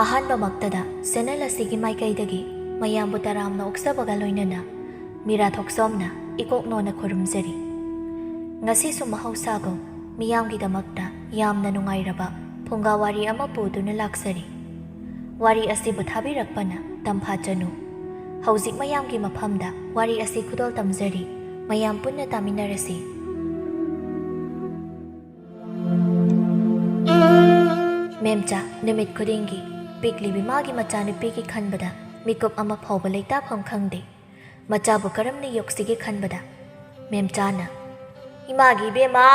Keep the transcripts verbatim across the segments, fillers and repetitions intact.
ꯑꯍꯥꯟꯕꯃꯛꯇꯗ channel ꯑꯁꯤꯒꯤ ꯃꯥꯏꯀꯩꯗꯒꯤ ꯃꯌꯥꯝꯕꯨ ꯇꯔꯥꯝꯅ ꯑꯣꯛꯆꯕꯒ ꯂꯣꯏꯅꯅ ꯃꯤꯔꯥ ꯊꯣꯛꯆꯣꯝꯅ ꯏꯀꯣꯛ ꯅꯣꯟꯅ ꯈꯨꯔꯨꯝꯖꯔꯤ꯫ ꯉꯁꯤꯁꯨ ꯃꯍꯧꯁꯥꯒꯨꯝ ꯃꯤꯌꯥꯝꯒꯤꯗꯃꯛꯇ ꯌꯥꯝꯅ ꯅꯨꯡꯉꯥꯏꯔꯕ ꯐꯨꯡꯒꯥ ꯋꯥꯔꯤ ꯑꯃ ꯄꯨꯗꯨꯅ ꯂꯥꯛꯆꯔꯤ꯫ ꯋꯥꯔꯤ ꯑꯁꯤꯕꯨ ꯊꯥꯕꯤꯔꯛꯄꯅ ꯇꯝꯐꯥ ꯆꯅꯨ꯫ ꯍꯧꯖꯤꯛ ꯃꯌꯥꯝꯒꯤ ꯃꯐꯝꯗ ꯋꯥꯔꯤ ꯑꯁꯤ ꯈꯨꯗꯣꯜ ꯇꯝꯖꯔꯤ꯫ ꯃꯌꯥꯝ ꯄꯨꯟꯅ ꯇꯥꯃꯤꯟꯅꯔꯁꯤ꯫ ꯃꯦꯝꯆꯥ ꯅꯨꯃꯤꯠ ꯈꯨꯗꯤꯡꯒꯤ ꯄꯤꯛꯂꯤꯕꯤ ꯃꯥꯒꯤ ꯃꯆꯥꯅꯨꯄꯤꯒꯤ ꯈꯟꯕꯗ ꯃꯤꯀꯨꯞ ꯑꯃ ꯐꯥꯎꯕ ꯂꯩꯇꯥꯐꯝ ꯈꯪꯗꯦ꯫ ꯃꯆꯥꯕꯨ ꯀꯔꯝꯅ ꯌꯣꯛꯁꯤꯒꯦ ꯈꯟꯕꯗ ꯃꯦꯝꯆꯥꯅ, "ꯏꯃꯥꯒꯤ ꯏꯕꯦꯝꯃ,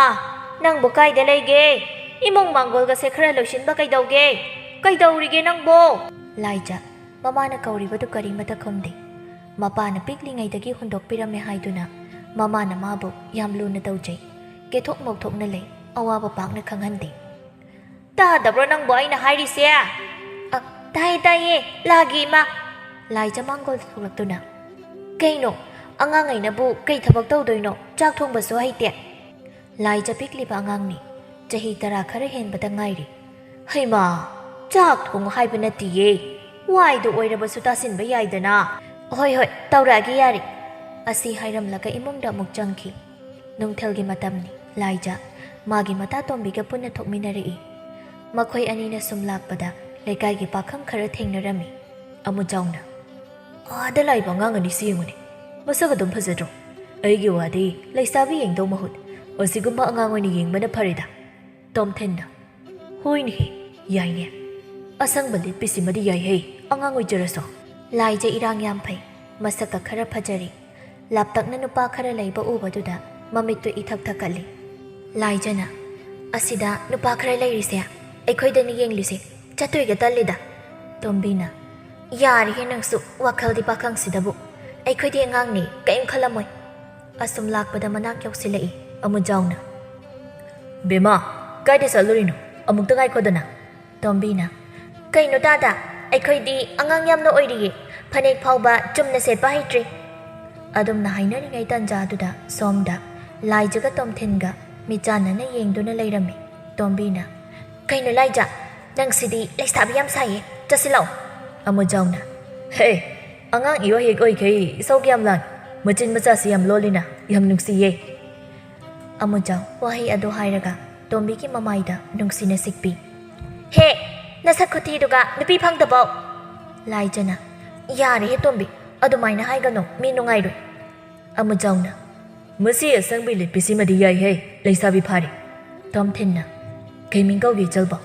ꯅꯪꯕꯨ ꯀꯥꯏꯗ ꯂꯩꯒꯦ? ꯏꯃꯨꯡ ꯃꯥꯡꯒꯣꯜꯒꯁꯦ ꯈꯔ ꯂꯣꯏꯁꯤꯟꯕ ꯀꯩꯗꯧꯒꯦ? ꯀꯩꯗꯧꯔꯤꯒꯦ ꯅꯪꯕꯨ?" ꯂꯥꯏꯖ ꯃꯃꯥꯅ ꯀꯧꯔꯤꯕꯗꯨ ꯀꯔꯤꯃꯇ ꯈꯨꯝꯗꯦ꯫ ꯃꯄꯥꯅ ꯄꯤꯛꯂꯤꯉꯩꯗꯒꯤ ꯍꯨꯟꯗꯣꯛꯄꯤꯔꯝꯃꯦ ꯍꯥꯏꯗꯨꯅ ꯃꯃꯥꯅ ꯃꯥꯕꯨ ꯌꯥꯝ ꯂꯨꯅ ꯇꯧꯖꯩ꯫ ꯀꯦꯊꯣꯛ ꯃꯧꯊꯣꯛꯅ ꯂꯩ, ꯑꯋꯥꯕ ꯄꯥꯛꯅ ꯈꯪꯍꯟꯗꯦ꯫ "ꯇꯥꯗꯕ꯭ꯔꯣ ꯅꯪꯕꯨ ꯑꯩꯅ ꯍꯥꯏꯔꯤꯁꯦ?" "ꯑ, ꯇꯥꯏꯌꯦ, ꯇꯥꯏꯌꯦ, ꯂꯥꯒꯤ ꯏꯃꯥ꯫" ꯂꯥꯏꯖ ꯃꯥꯡꯒꯣꯜ ꯊꯣꯛꯂꯛꯇꯨꯅ, "ꯀꯩꯅꯣ, ꯑꯉꯥꯡ ꯑꯩꯅꯕꯨ ꯀꯩ ꯊꯕꯛ ꯇꯧꯗꯣꯏꯅꯣ? ꯆꯥꯛ ꯊꯣꯡꯕꯁꯨ ꯍꯩꯇꯦ꯫" ꯂꯥꯏꯖ ꯄꯤꯛꯂꯤꯕ ꯑꯉꯥꯡꯅꯤ, ꯆꯍꯤ ꯇꯔꯥ ꯈꯔ ꯍꯦꯟꯕꯗ ꯉꯥꯏꯔꯤ꯫ "ꯍꯩꯃꯥ, ꯆꯥꯛ ꯊꯣꯡꯉꯨ ꯍꯥꯏꯕ ꯅꯠꯇꯤꯌꯦ, ꯋꯥꯏꯗ ꯑꯣꯏꯔꯕꯁꯨ ꯇꯥꯁꯤꯟꯕ ꯌꯥꯏꯗꯅ꯫" "ꯍꯣꯏ, ꯍꯣꯏ, ꯇꯧꯔꯛꯑꯒꯦ ꯌꯥꯔꯦ꯫" ꯑꯁꯤ ꯍꯥꯏꯔꯝꯂꯒ ꯏꯃꯨꯡꯗ ꯑꯃꯨꯛ ꯆꯪꯈꯤ꯫ ꯅꯨꯡꯊꯤꯜꯒꯤ ꯃꯇꯝꯅꯤ꯫ ꯂꯥꯏꯖ ꯃꯥꯒꯤ ꯃꯇꯥ ꯇꯣꯝꯕꯤꯒ ꯄꯨꯟꯅ ꯊꯣꯛꯃꯤꯟꯅꯔꯛꯏ꯫ ꯃꯈꯣꯏ ꯑꯅꯤꯅ ꯁꯨꯝ ꯂꯥꯛꯄꯗ ꯂꯩꯀꯥꯏꯒꯤ ꯄꯥꯈꯪ ꯈꯔ ꯊꯦꯡꯅꯔꯝꯃꯤ꯫ ꯑꯃꯨꯖꯥꯎꯅ, "ꯑꯥꯗ ꯂꯥꯛꯏꯕ ꯑꯉꯥꯡ ꯑꯅꯤꯁꯤ ꯌꯦꯡꯉꯨꯅꯦ, ꯃꯁꯛ ꯑꯗꯨꯝ ꯐꯖꯗ꯭ꯔꯣ? ꯑꯩꯒꯤ ꯋꯥꯗꯤ ꯂꯩꯁꯥꯕꯤ ꯌꯦꯡꯗꯧ ꯃꯍꯨꯠ ꯑꯁꯤꯒꯨꯝꯕ ꯑꯉꯥꯡ ꯑꯣꯏꯅ ꯌꯦꯡꯕꯅ ꯐꯔꯦꯗ꯫" ꯇꯣꯝꯊꯤꯟꯅ, "ꯍꯣꯏꯅꯦꯍꯦ, ꯌꯥꯏꯅꯦ꯫ ꯑꯁꯪꯕ ꯂꯤꯠꯄꯤꯁꯤꯃꯗꯤ ꯌꯥꯏꯍꯦ, ꯑꯉꯥꯡ ꯑꯣꯏꯖꯔꯁꯨ꯫" ꯂꯥꯏꯖ ꯏꯔꯥꯡ ꯌꯥꯝ ꯐꯩ, ꯃꯁꯛꯀ ꯈꯔ ꯐꯖꯔꯤ꯫ ꯂꯥꯞꯇꯛꯅ ꯅꯨꯄꯥ ꯈꯔ ꯂꯩꯕ ꯎꯕꯗꯨꯗ ꯃꯃꯤꯠꯇꯨ ꯏꯊꯛ ꯊꯛꯀꯠꯂꯤ꯫ ꯂꯥꯏꯖꯅ, "ꯑꯁꯤꯗ ꯅꯨꯄꯥ ꯈꯔ ꯂꯩꯔꯤꯁꯦ ꯑꯩꯈꯣꯏꯗꯅꯤ ꯌꯦꯡꯂꯤꯁꯦ, ꯆꯠꯇꯣꯏꯒ ꯇꯜꯂꯤꯗ꯫" ꯇꯣꯝꯕꯤꯅ, "ꯌꯥꯔꯦꯍꯦ ꯅꯪꯁꯨ, ꯋꯥꯈꯜꯗꯤ ꯄꯥꯈꯪꯁꯤꯗꯕꯨ꯫ ꯑꯩꯈꯣꯏꯗꯤ ꯑꯉꯥꯡꯅꯤ, ꯀꯔꯤꯝ ꯈꯜꯂꯝꯃꯣꯏ꯫" ꯑꯁꯨꯝ ꯂꯥꯛꯄꯗ ꯃꯅꯥꯛ ꯌꯧꯁꯤꯜꯂꯛꯏ꯫ ꯑꯃꯨꯖꯥꯎꯅ, "ꯕꯦꯃꯥ, ꯀꯥꯏꯗ ꯆꯠꯂꯨꯔꯤꯅꯣ? ꯑꯃꯨꯛꯇ ꯉꯥꯏꯈꯣꯗꯅ꯫" ꯇꯣꯝꯕꯤꯅ, "ꯀꯩꯅꯣ ꯇꯥꯗ, ꯑꯩꯈꯣꯏꯗꯤ ꯑꯉꯥꯡ ꯌꯥꯝꯅ ꯑꯣꯏꯔꯤꯌꯦ, ꯐꯅꯦꯛ ꯐꯥꯎꯕ ꯆꯨꯝꯅ ꯁꯦꯠꯄ ꯍꯩꯇ꯭ꯔꯤ꯫" ꯑꯗꯨꯝꯅ ꯍꯥꯏꯅꯔꯤꯉꯩ ꯇꯟꯖꯥꯗꯨꯗ ꯁꯣꯝꯗ ꯂꯥꯏꯖꯒ ꯇꯣꯝꯊꯤꯟꯒ ꯃꯤꯆꯥꯟꯅꯅ ꯌꯦꯡꯗꯨꯅ ꯂꯩꯔꯝꯃꯤ꯫ ꯇꯣꯝꯕꯤꯅ, "ꯀꯩꯅꯣ ꯂꯥꯏꯖ, "ꯅꯪꯁꯤꯗꯤ ꯂꯩꯁꯥꯕꯤ ꯌꯥꯝ ꯁꯥꯏꯌꯦ, ꯆꯠꯁꯤꯜꯂꯛꯑꯣ꯫" ꯑꯃꯨꯖꯥꯎꯅ, "ꯍꯦ, ꯑꯉꯥꯡ ꯏꯑꯣꯏ ꯍꯦꯛ ꯑꯣꯏꯈꯩ ꯏꯁꯧ ꯀꯌꯥꯝ ꯂꯥꯡ? ꯃꯆꯤꯟ ꯃꯆꯥꯁꯤ ꯌꯥꯝ ꯂꯣꯜꯂꯤꯅ, ꯌꯥꯝ ꯅꯨꯡꯁꯤꯌꯦ꯫" ꯑꯃꯨꯖꯥꯎ ꯋꯥꯍꯩ ꯑꯗꯨ ꯍꯥꯏꯔꯒ ꯇꯣꯝꯕꯤꯒꯤ ꯃꯃꯥꯏꯗ ꯅꯨꯡꯁꯤꯅ ꯁꯤꯛꯄꯤ꯫ "ꯍꯦ, ꯅꯁꯛ ꯈꯨꯊꯤꯗꯨꯒ ꯅꯨꯄꯤ ꯐꯪꯗꯕꯧ!" ꯂꯥꯏꯖꯅ, "ꯌꯥꯔꯦꯍꯦ ꯇꯣꯝꯕꯤ, ꯑꯗꯨꯃꯥꯏꯅ ꯍꯥꯏꯒꯅꯨ, ꯃꯤ ꯅꯨꯡꯉꯥꯏꯔꯣꯏ꯫" ꯑꯃꯨꯖꯥꯎꯅ, "ꯃꯁꯤ ꯑꯁꯪꯕꯤ ꯂꯤꯠꯄꯤꯁꯤꯃꯗꯤ ꯌꯥꯏꯍꯦ, ꯂꯩꯁꯥꯕꯤ ꯐꯥꯔꯦ꯫" ꯇꯣꯝꯊꯤꯟꯅ, "ꯀꯩ ꯃꯤꯡ ꯀꯧꯒꯦ ꯏꯆꯜꯕꯣ?"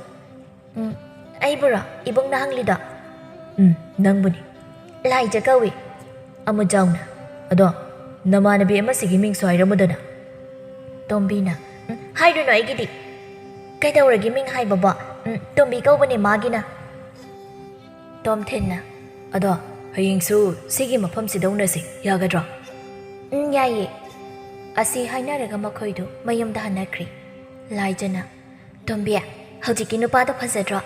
"ꯎꯝ, ꯑꯩꯕꯨꯔꯣ? ꯏꯕꯨꯡꯅ ꯍꯪꯂꯤꯗꯣ?" "ꯎꯝ, ꯅꯪꯕꯨꯅꯤ꯫" "ꯂꯥꯏꯖ ꯀꯧꯏ꯫" ꯑꯃꯨꯖꯥꯎꯅ, "ꯑꯗꯣ, ꯅꯃꯥꯟꯅꯕꯤ ꯑꯃꯁꯤꯒꯤ ꯃꯤꯡꯁꯨ ꯍꯥꯏꯔꯝꯃꯨꯗꯅ꯫" ꯇꯣꯝꯕꯤꯅ, "ꯎꯝ, ꯍꯥꯏꯔꯨꯅꯨ ꯑꯩꯒꯤꯗꯤ꯫" "ꯀꯩꯗꯧꯔꯒꯦ ꯃꯤꯡ ꯍꯥꯏꯕꯕꯣ? ꯎꯝ, ꯇꯣꯝꯕꯤ ꯀꯧꯕꯅꯦ ꯃꯥꯒꯤꯅ꯫" ꯇꯣꯝꯊꯤꯟꯅ, "ꯑꯗꯣ, ꯍꯌꯦꯡꯁꯨ ꯁꯤꯒꯤ ꯃꯐꯝꯁꯤꯗ ꯎꯅꯁꯤ, ꯌꯥꯒꯗ꯭ꯔꯣ?" "ꯎꯝ, ꯌꯥꯏꯌꯦ꯫" ꯑꯁꯤ ꯍꯥꯏꯅꯔꯒ ꯃꯈꯣꯏꯗꯨ ꯃꯌꯨꯝꯗ ꯍꯟꯅꯈ꯭ꯔꯦ꯫ ꯂꯥꯏꯖꯅ, "ꯇꯣꯝꯕꯤ, ꯍꯧꯖꯤꯛꯀꯤ ꯅꯨꯄꯥꯗꯣ ꯐꯖꯗ꯭ꯔꯣ?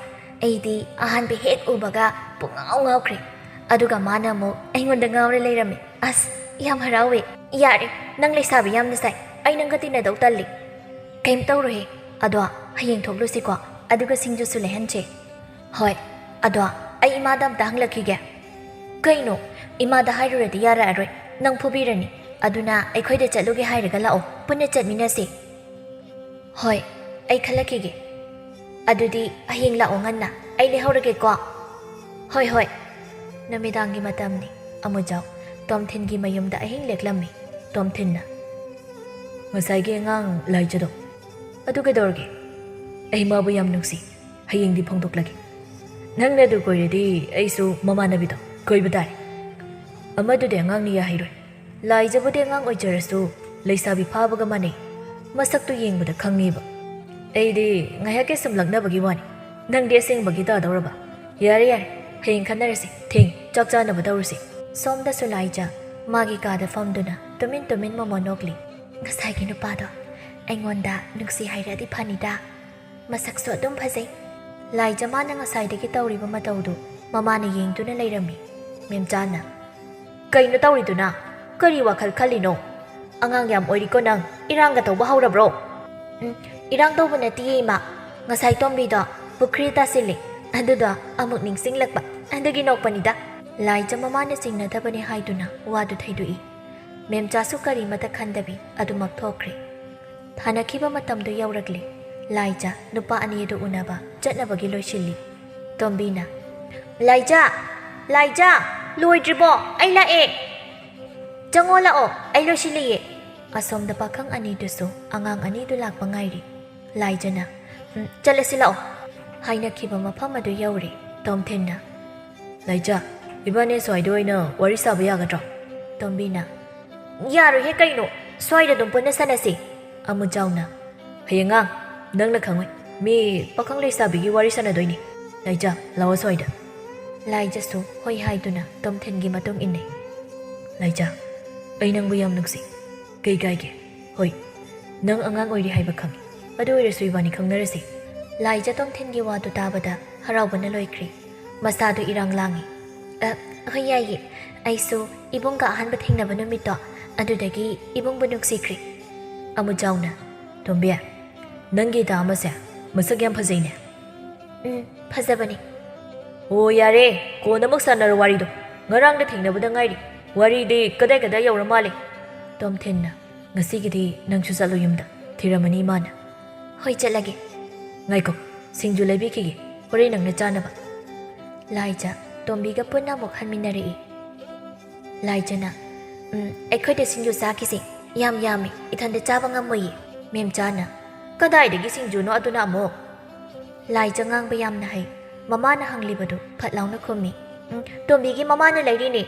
ꯑꯩꯗꯤ ꯑꯍꯥꯟꯕ ꯍꯦꯛ ꯎꯕꯒ ꯄꯨꯡꯉꯥꯎ ꯉꯥꯎꯈ꯭ꯔꯦ꯫ ꯑꯗꯨꯒ ꯃꯥꯅ ꯑꯃꯨꯛ ꯑꯩꯉꯣꯟꯗ ꯉꯥꯎꯔ ꯂꯩꯔꯝꯃꯤ꯫ ꯑꯁ, ꯌꯥꯝ ꯍꯔꯥꯎꯋꯦ꯫" "ꯌꯥꯔꯦ, ꯅꯪ ꯂꯩꯁꯥꯕꯤ ꯌꯥꯝꯅ ꯁꯥꯏ꯫ ꯑꯩ ꯅꯪꯒ ꯇꯤꯟꯅꯗꯧ ꯇꯜꯂꯤ꯫" "ꯀꯩꯝ ꯇꯧꯔꯣꯏꯍꯦ꯫ ꯑꯗꯣ, ꯍꯌꯦꯡ ꯊꯣꯛꯂꯨꯁꯤꯀꯣ, ꯑꯗꯨꯒ ꯁꯤꯡꯖꯨꯁꯨ ꯂꯩꯍꯟꯁꯦ꯫" "ꯍꯣꯏ꯫ ꯑꯗꯣ, ꯑꯩ ꯏꯃꯥꯗ ꯑꯝꯇ ꯍꯪꯂꯛꯈꯤꯒꯦ꯫" "ꯀꯩꯅꯣ? ꯏꯃꯥꯗ ꯍꯥꯏꯔꯨꯔꯗꯤ ꯌꯥꯔꯛꯑꯔꯣꯏ꯫ ꯅꯪ ꯐꯨꯕꯤꯔꯅꯤ꯫ ꯑꯗꯨꯅ ꯑꯩꯈꯣꯏꯗ ꯆꯠꯂꯨꯒꯦ ꯍꯥꯏꯔꯒ ꯂꯥꯛꯑꯣ, ꯄꯨꯟꯅ ꯆꯠꯃꯤꯟꯅꯁꯦ꯫" "ꯍꯣꯏ, ꯑꯩ ꯈꯜꯂꯛꯈꯤꯒꯦ꯫ ꯑꯗꯨꯗꯤ ꯍꯌꯦꯡ ꯂꯥꯛꯑꯣ ꯉꯟꯅ, ꯑꯩ ꯂꯩꯍꯧꯔꯒꯦꯀꯣ꯫" "ꯍꯣꯏ, ꯍꯣꯏ꯫" ꯅꯨꯃꯤꯗꯥꯡꯒꯤ ꯃꯇꯝꯅꯤ꯫ ꯑꯃꯨꯖꯥꯎ ꯇꯣꯝꯊꯤꯟꯒꯤ ꯃꯌꯨꯝꯗ ꯑꯍꯤꯡ ꯂꯦꯛꯂꯝꯃꯤ꯫ ꯇꯣꯝꯊꯤꯟꯅ, "ꯉꯁꯥꯏꯒꯤ ꯑꯉꯥꯡ ꯂꯥꯏꯖꯗꯣ, ꯑꯗꯨ ꯀꯩꯗꯧꯔꯒꯦ? ꯑꯩ ꯃꯥꯕꯨ ꯌꯥꯝ ꯅꯨꯡꯁꯤ꯫ ꯍꯌꯦꯡꯗꯤ ꯐꯣꯡꯗꯣꯛꯂꯒꯦ꯫ ꯅꯪꯅ ꯑꯗꯨ ꯀꯣꯏꯔꯗꯤ ꯑꯩꯁꯨ ꯃꯃꯥꯟꯅꯕꯤꯗꯣ ꯀꯣꯏꯕ ꯇꯥꯔꯦ꯫" "ꯑꯃꯗꯨꯗꯤ ꯑꯉꯥꯡꯅꯤ, ꯌꯥꯍꯩꯔꯣꯏ꯫ ꯂꯥꯏꯖꯕꯨꯗꯤ ꯑꯉꯥꯡ ꯑꯣꯏꯖꯔꯁꯨ ꯂꯩꯁꯥꯕꯤ ꯐꯥꯕꯒ ꯃꯥꯟꯅꯩ꯫ ꯃꯁꯛꯇꯨ ꯌꯦꯡꯕꯗ ꯈꯪꯉꯦꯕ꯫ ꯑꯩꯗꯤ ꯉꯥꯏꯍꯥꯛꯀꯤ ꯁꯨꯝ ꯂꯛꯅꯕꯒꯤ ꯋꯥꯅꯤ꯫ ꯅꯪꯗꯤ ꯑꯁꯦꯡꯕꯒꯤ ꯇꯥꯗꯧꯔꯕ꯫ ꯌꯥꯔꯦ, ꯌꯥꯔꯦ, ꯍꯌꯦꯡ ꯈꯟꯅꯔꯁꯤ꯫ ꯊꯦꯡ, ꯆꯥꯛ ꯆꯥꯅꯕ ꯇꯧꯔꯁꯤ꯫" ꯁꯣꯝꯗꯁꯨ ꯂꯥꯏꯖ ꯃꯥꯒꯤ ꯀꯥꯗ ꯐꯝꯗꯨꯅ ꯇꯨꯃꯤꯟ ꯇꯨꯃꯤꯟ ꯃꯣꯃꯣꯟ ꯅꯣꯛꯂꯤ꯫ "ꯉꯁꯥꯏꯒꯤ ꯅꯨꯄꯥꯗꯣ ꯑꯩꯉꯣꯟꯗ ꯅꯨꯡꯁꯤ ꯍꯥꯏꯔꯛꯑꯗꯤ ꯐꯅꯤꯗ꯫ ꯃꯁꯛꯁꯨ ꯑꯗꯨꯝ ꯐꯖꯩ꯫" ꯂꯥꯏꯖ ꯃꯥꯅ ꯉꯁꯥꯏꯗꯒꯤ ꯇꯧꯔꯤꯕ ꯃꯇꯧꯗꯨ ꯃꯃꯥꯅ ꯌꯦꯡꯗꯨꯅ ꯂꯩꯔꯝꯃꯤ꯫ ꯃꯦꯝꯆꯥꯅ, "ꯀꯩꯅꯣ ꯇꯧꯔꯤꯗꯨꯅ? ꯀꯔꯤ ꯋꯥꯈꯜ ꯈꯜꯂꯤꯅꯣ? ꯑꯉꯥꯡ ꯌꯥꯝ ꯑꯣꯏꯔꯤꯀꯣ ꯅꯪ꯫ ꯏꯔꯥꯡꯒ ꯇꯧꯕ ꯍꯧꯔꯕ꯭ꯔꯣ?" "ꯎꯝ, ꯏꯔꯥꯡ ꯇꯧꯕ ꯅꯠꯇꯤꯌꯦ, ꯏꯃꯥ꯫ ꯉꯁꯥꯏ ꯇꯣꯝꯕꯤꯗꯣ ꯄꯨꯈ꯭ꯔꯤ ꯇꯥꯁꯤꯜꯂꯦ꯫ ꯑꯗꯨꯗꯣ ꯑꯃꯨꯛ ꯅꯤꯡꯁꯤꯡꯂꯛꯄ꯫ ꯑꯗꯨꯒꯤ ꯅꯣꯛꯄꯅꯤꯗ꯫ ꯂꯥꯏꯖ ꯃꯃꯥꯅ ꯆꯤꯡꯅꯗꯕꯅꯦ ꯍꯥꯏꯗꯨꯅ ꯋꯥꯗꯨ ꯊꯩꯗꯣꯛꯏ꯫ ꯃꯦꯝꯆꯥꯁꯨ ꯀꯔꯤꯃꯇ ꯈꯟꯗꯕꯤ ꯑꯗꯨꯃꯛ ꯊꯣꯛꯈ꯭ꯔꯦ꯫ ꯊꯥꯅꯈꯤꯕ ꯃꯇꯝꯗꯨ ꯌꯧꯔꯛꯂꯦ꯫ ꯂꯥꯏꯖ ꯅꯨꯄꯥ ꯑꯅꯤ ꯑꯗꯨ ꯎꯅꯕ ꯆꯠꯅꯕꯒꯤ ꯂꯣꯏꯁꯤꯜꯂꯤ꯫ ꯇꯣꯝꯕꯤꯅ, "ꯂꯥꯏꯖ! ꯂꯥꯏꯖ! ꯂꯣꯏꯗ꯭ꯔꯤꯕꯣ? ꯑꯩ ꯂꯥꯛꯑꯦ! ꯆꯪꯉꯣ ꯂꯥꯛꯑꯣ, ꯑꯩ ꯂꯣꯏꯁꯤꯜꯂꯤꯌꯦ!" ꯑꯁꯣꯝꯗ ꯄꯥꯈꯪ ꯑꯅꯤꯗꯨꯁꯨ ꯑꯉꯥꯡ ꯑꯅꯤꯗꯨ ꯂꯥꯛꯄ ꯉꯥꯏꯔꯤ꯫ ꯂꯥꯏꯖꯅ, "ꯎꯝ, ꯆꯠꯂꯁꯤ ꯂꯥꯛꯑꯣ" ꯍꯥꯏꯅꯈꯤꯕ ꯃꯐꯝ ꯑꯗꯨ ꯌꯧꯔꯦ꯫ ꯇꯣꯝꯊꯤꯟꯅ, "ꯂꯥꯏꯖ, ꯏꯕꯥꯅꯤ ꯁ꯭ꯋꯥꯏꯗ ꯑꯣꯏꯅ ꯋꯥꯔꯤ ꯁꯥꯕ ꯌꯥꯒꯗ꯭ꯔꯣ?" ꯇꯣꯝꯕꯤꯅ, "ꯌꯥꯔꯣꯏꯍꯦ, ꯀꯩꯅꯣ? ꯁ꯭ꯋꯥꯏꯗ ꯑꯗꯨꯝ ꯄꯨꯟꯅ ꯁꯥꯟꯅꯁꯤ꯫" ꯑꯃꯨꯖꯥꯎꯅ, "ꯍꯌꯦꯡ ꯑꯉꯥꯡ, ꯅꯪꯅ ꯈꯪꯉꯣꯏ꯫ ꯃꯤ ꯄꯥꯈꯪ ꯂꯩꯁꯥꯕꯤꯒꯤ ꯋꯥꯔꯤ ꯁꯥꯟꯅꯗꯣꯏꯅꯤ꯫ ꯂꯥꯏꯖ, ꯂꯥꯛꯑꯣ ꯁ꯭ꯋꯥꯏꯗ꯫" ꯂꯥꯏꯖꯁꯨ ꯍꯣꯏ ꯍꯥꯏꯗꯨꯅ ꯇꯣꯝꯊꯤꯟꯒꯤ ꯃꯇꯨꯡ ꯏꯟꯅꯩ꯫ "ꯂꯥꯏꯖ, ꯑꯩ ꯅꯪꯕꯨ ꯌꯥꯝ ꯅꯨꯡꯁꯤ꯫ ꯀꯩ ꯀꯥꯏꯒꯦ? ꯍꯣꯏ, ꯅꯪ ꯑꯉꯥꯡ ꯑꯣꯏꯔꯤ ꯍꯥꯏꯕ ꯈꯪꯉꯤ꯫ ꯑꯗꯨ ꯑꯣꯏꯔꯁꯨ ꯏꯕꯥꯅꯤ ꯈꯪꯅꯔꯁꯤ꯫" ꯂꯥꯏꯖ ꯇꯣꯝꯊꯤꯟꯒꯤ ꯋꯥꯗꯨ ꯇꯥꯕꯗ ꯍꯔꯥꯎꯕꯅ ꯂꯣꯏꯈ꯭ꯔꯦ꯫ ꯃꯁꯥꯗꯨ ꯏꯔꯥꯡ ꯂꯥꯡꯉꯤ꯫ "ꯑ, ꯍꯣꯏ, ꯌꯥꯏꯌꯦ꯫ ꯑꯩꯁꯨ ꯏꯕꯨꯡꯒ ꯑꯍꯥꯟꯕ ꯊꯦꯡꯅꯕ ꯅꯨꯃꯤꯠꯇꯣ, ꯑꯗꯨꯗꯒꯤ ꯏꯕꯨꯡꯕꯨ ꯅꯨꯡꯁꯤꯈ꯭ꯔꯦ꯫" ꯑꯃꯨꯖꯥꯎꯅ, "ꯇꯣꯝꯕꯤ, ꯅꯪꯒꯤ ꯏꯇꯥ ꯑꯃꯁꯦ ꯃꯁꯛ ꯌꯥꯝ ꯐꯖꯩꯅꯦ꯫" "ꯎꯝ, ꯐꯖꯕꯅꯦ꯫" "ꯑꯣ, ꯌꯥꯔꯦ, ꯀꯣꯟꯅ ꯑꯃꯨꯛ ꯁꯥꯟꯅꯔꯣ ꯋꯥꯔꯤꯗꯣ꯫ ꯉꯔꯥꯡꯗ ꯊꯦꯡꯅꯕꯗ ꯉꯥꯏꯔꯤ꯫ ꯋꯥꯔꯤꯗꯤ ꯀꯗꯥꯏ ꯀꯗꯥꯏ ꯌꯧꯔ ꯃꯥꯜꯂꯦ?" ꯇꯣꯝꯊꯤꯟꯅ, "ꯉꯁꯤꯒꯤꯗꯤ ꯅꯪꯁꯨ ꯆꯠꯂꯣ ꯌꯨꯝꯗ, ꯊꯤꯔꯝꯃꯅꯤ ꯏꯃꯥꯅ꯫" "ꯍꯣꯏ, ꯆꯠꯂꯒꯦ꯫" "ꯉꯥꯏꯈꯣ, ꯁꯤꯡꯖꯨ ꯂꯩꯕꯤꯈꯤꯒꯦ, ꯍꯣꯔꯦꯟ ꯅꯪꯅ ꯆꯥꯅꯕ꯫" ꯂꯥꯏꯖ ꯇꯣꯝꯕꯤꯒ ꯄꯨꯟꯅ ꯑꯃꯨꯛ ꯍꯟꯃꯤꯟꯅꯔꯛꯏ꯫ ꯂꯥꯏꯖꯅ, "ꯎꯝ, ꯑꯩꯈꯣꯏꯗ ꯁꯤꯡꯖꯨ ꯆꯥꯈꯤꯁꯦ꯫ ꯌꯥꯝ ꯌꯥꯝꯃꯤ, ꯏꯊꯟꯗ ꯆꯥꯕ ꯉꯝꯃꯣꯏꯌꯦ꯫" ꯃꯦꯝꯆꯥꯅ, "ꯀꯗꯥꯏꯗꯒꯤ ꯁꯤꯡꯖꯨꯅꯣ ꯑꯗꯨꯅ ꯑꯃꯨꯛ?" ꯂꯥꯏꯖ ꯉꯥꯡꯕ ꯌꯥꯝꯅ ꯍꯩ꯫ ꯃꯃꯥꯅ ꯍꯪꯂꯤꯕꯗꯨ ꯐꯠ ꯂꯥꯎꯅ ꯈꯨꯝꯃꯤ꯫ "ꯎꯝ, ꯇꯣꯝꯕꯤꯒꯤ ꯃꯃꯥꯅ ꯂꯩꯔꯤꯅꯦ꯫"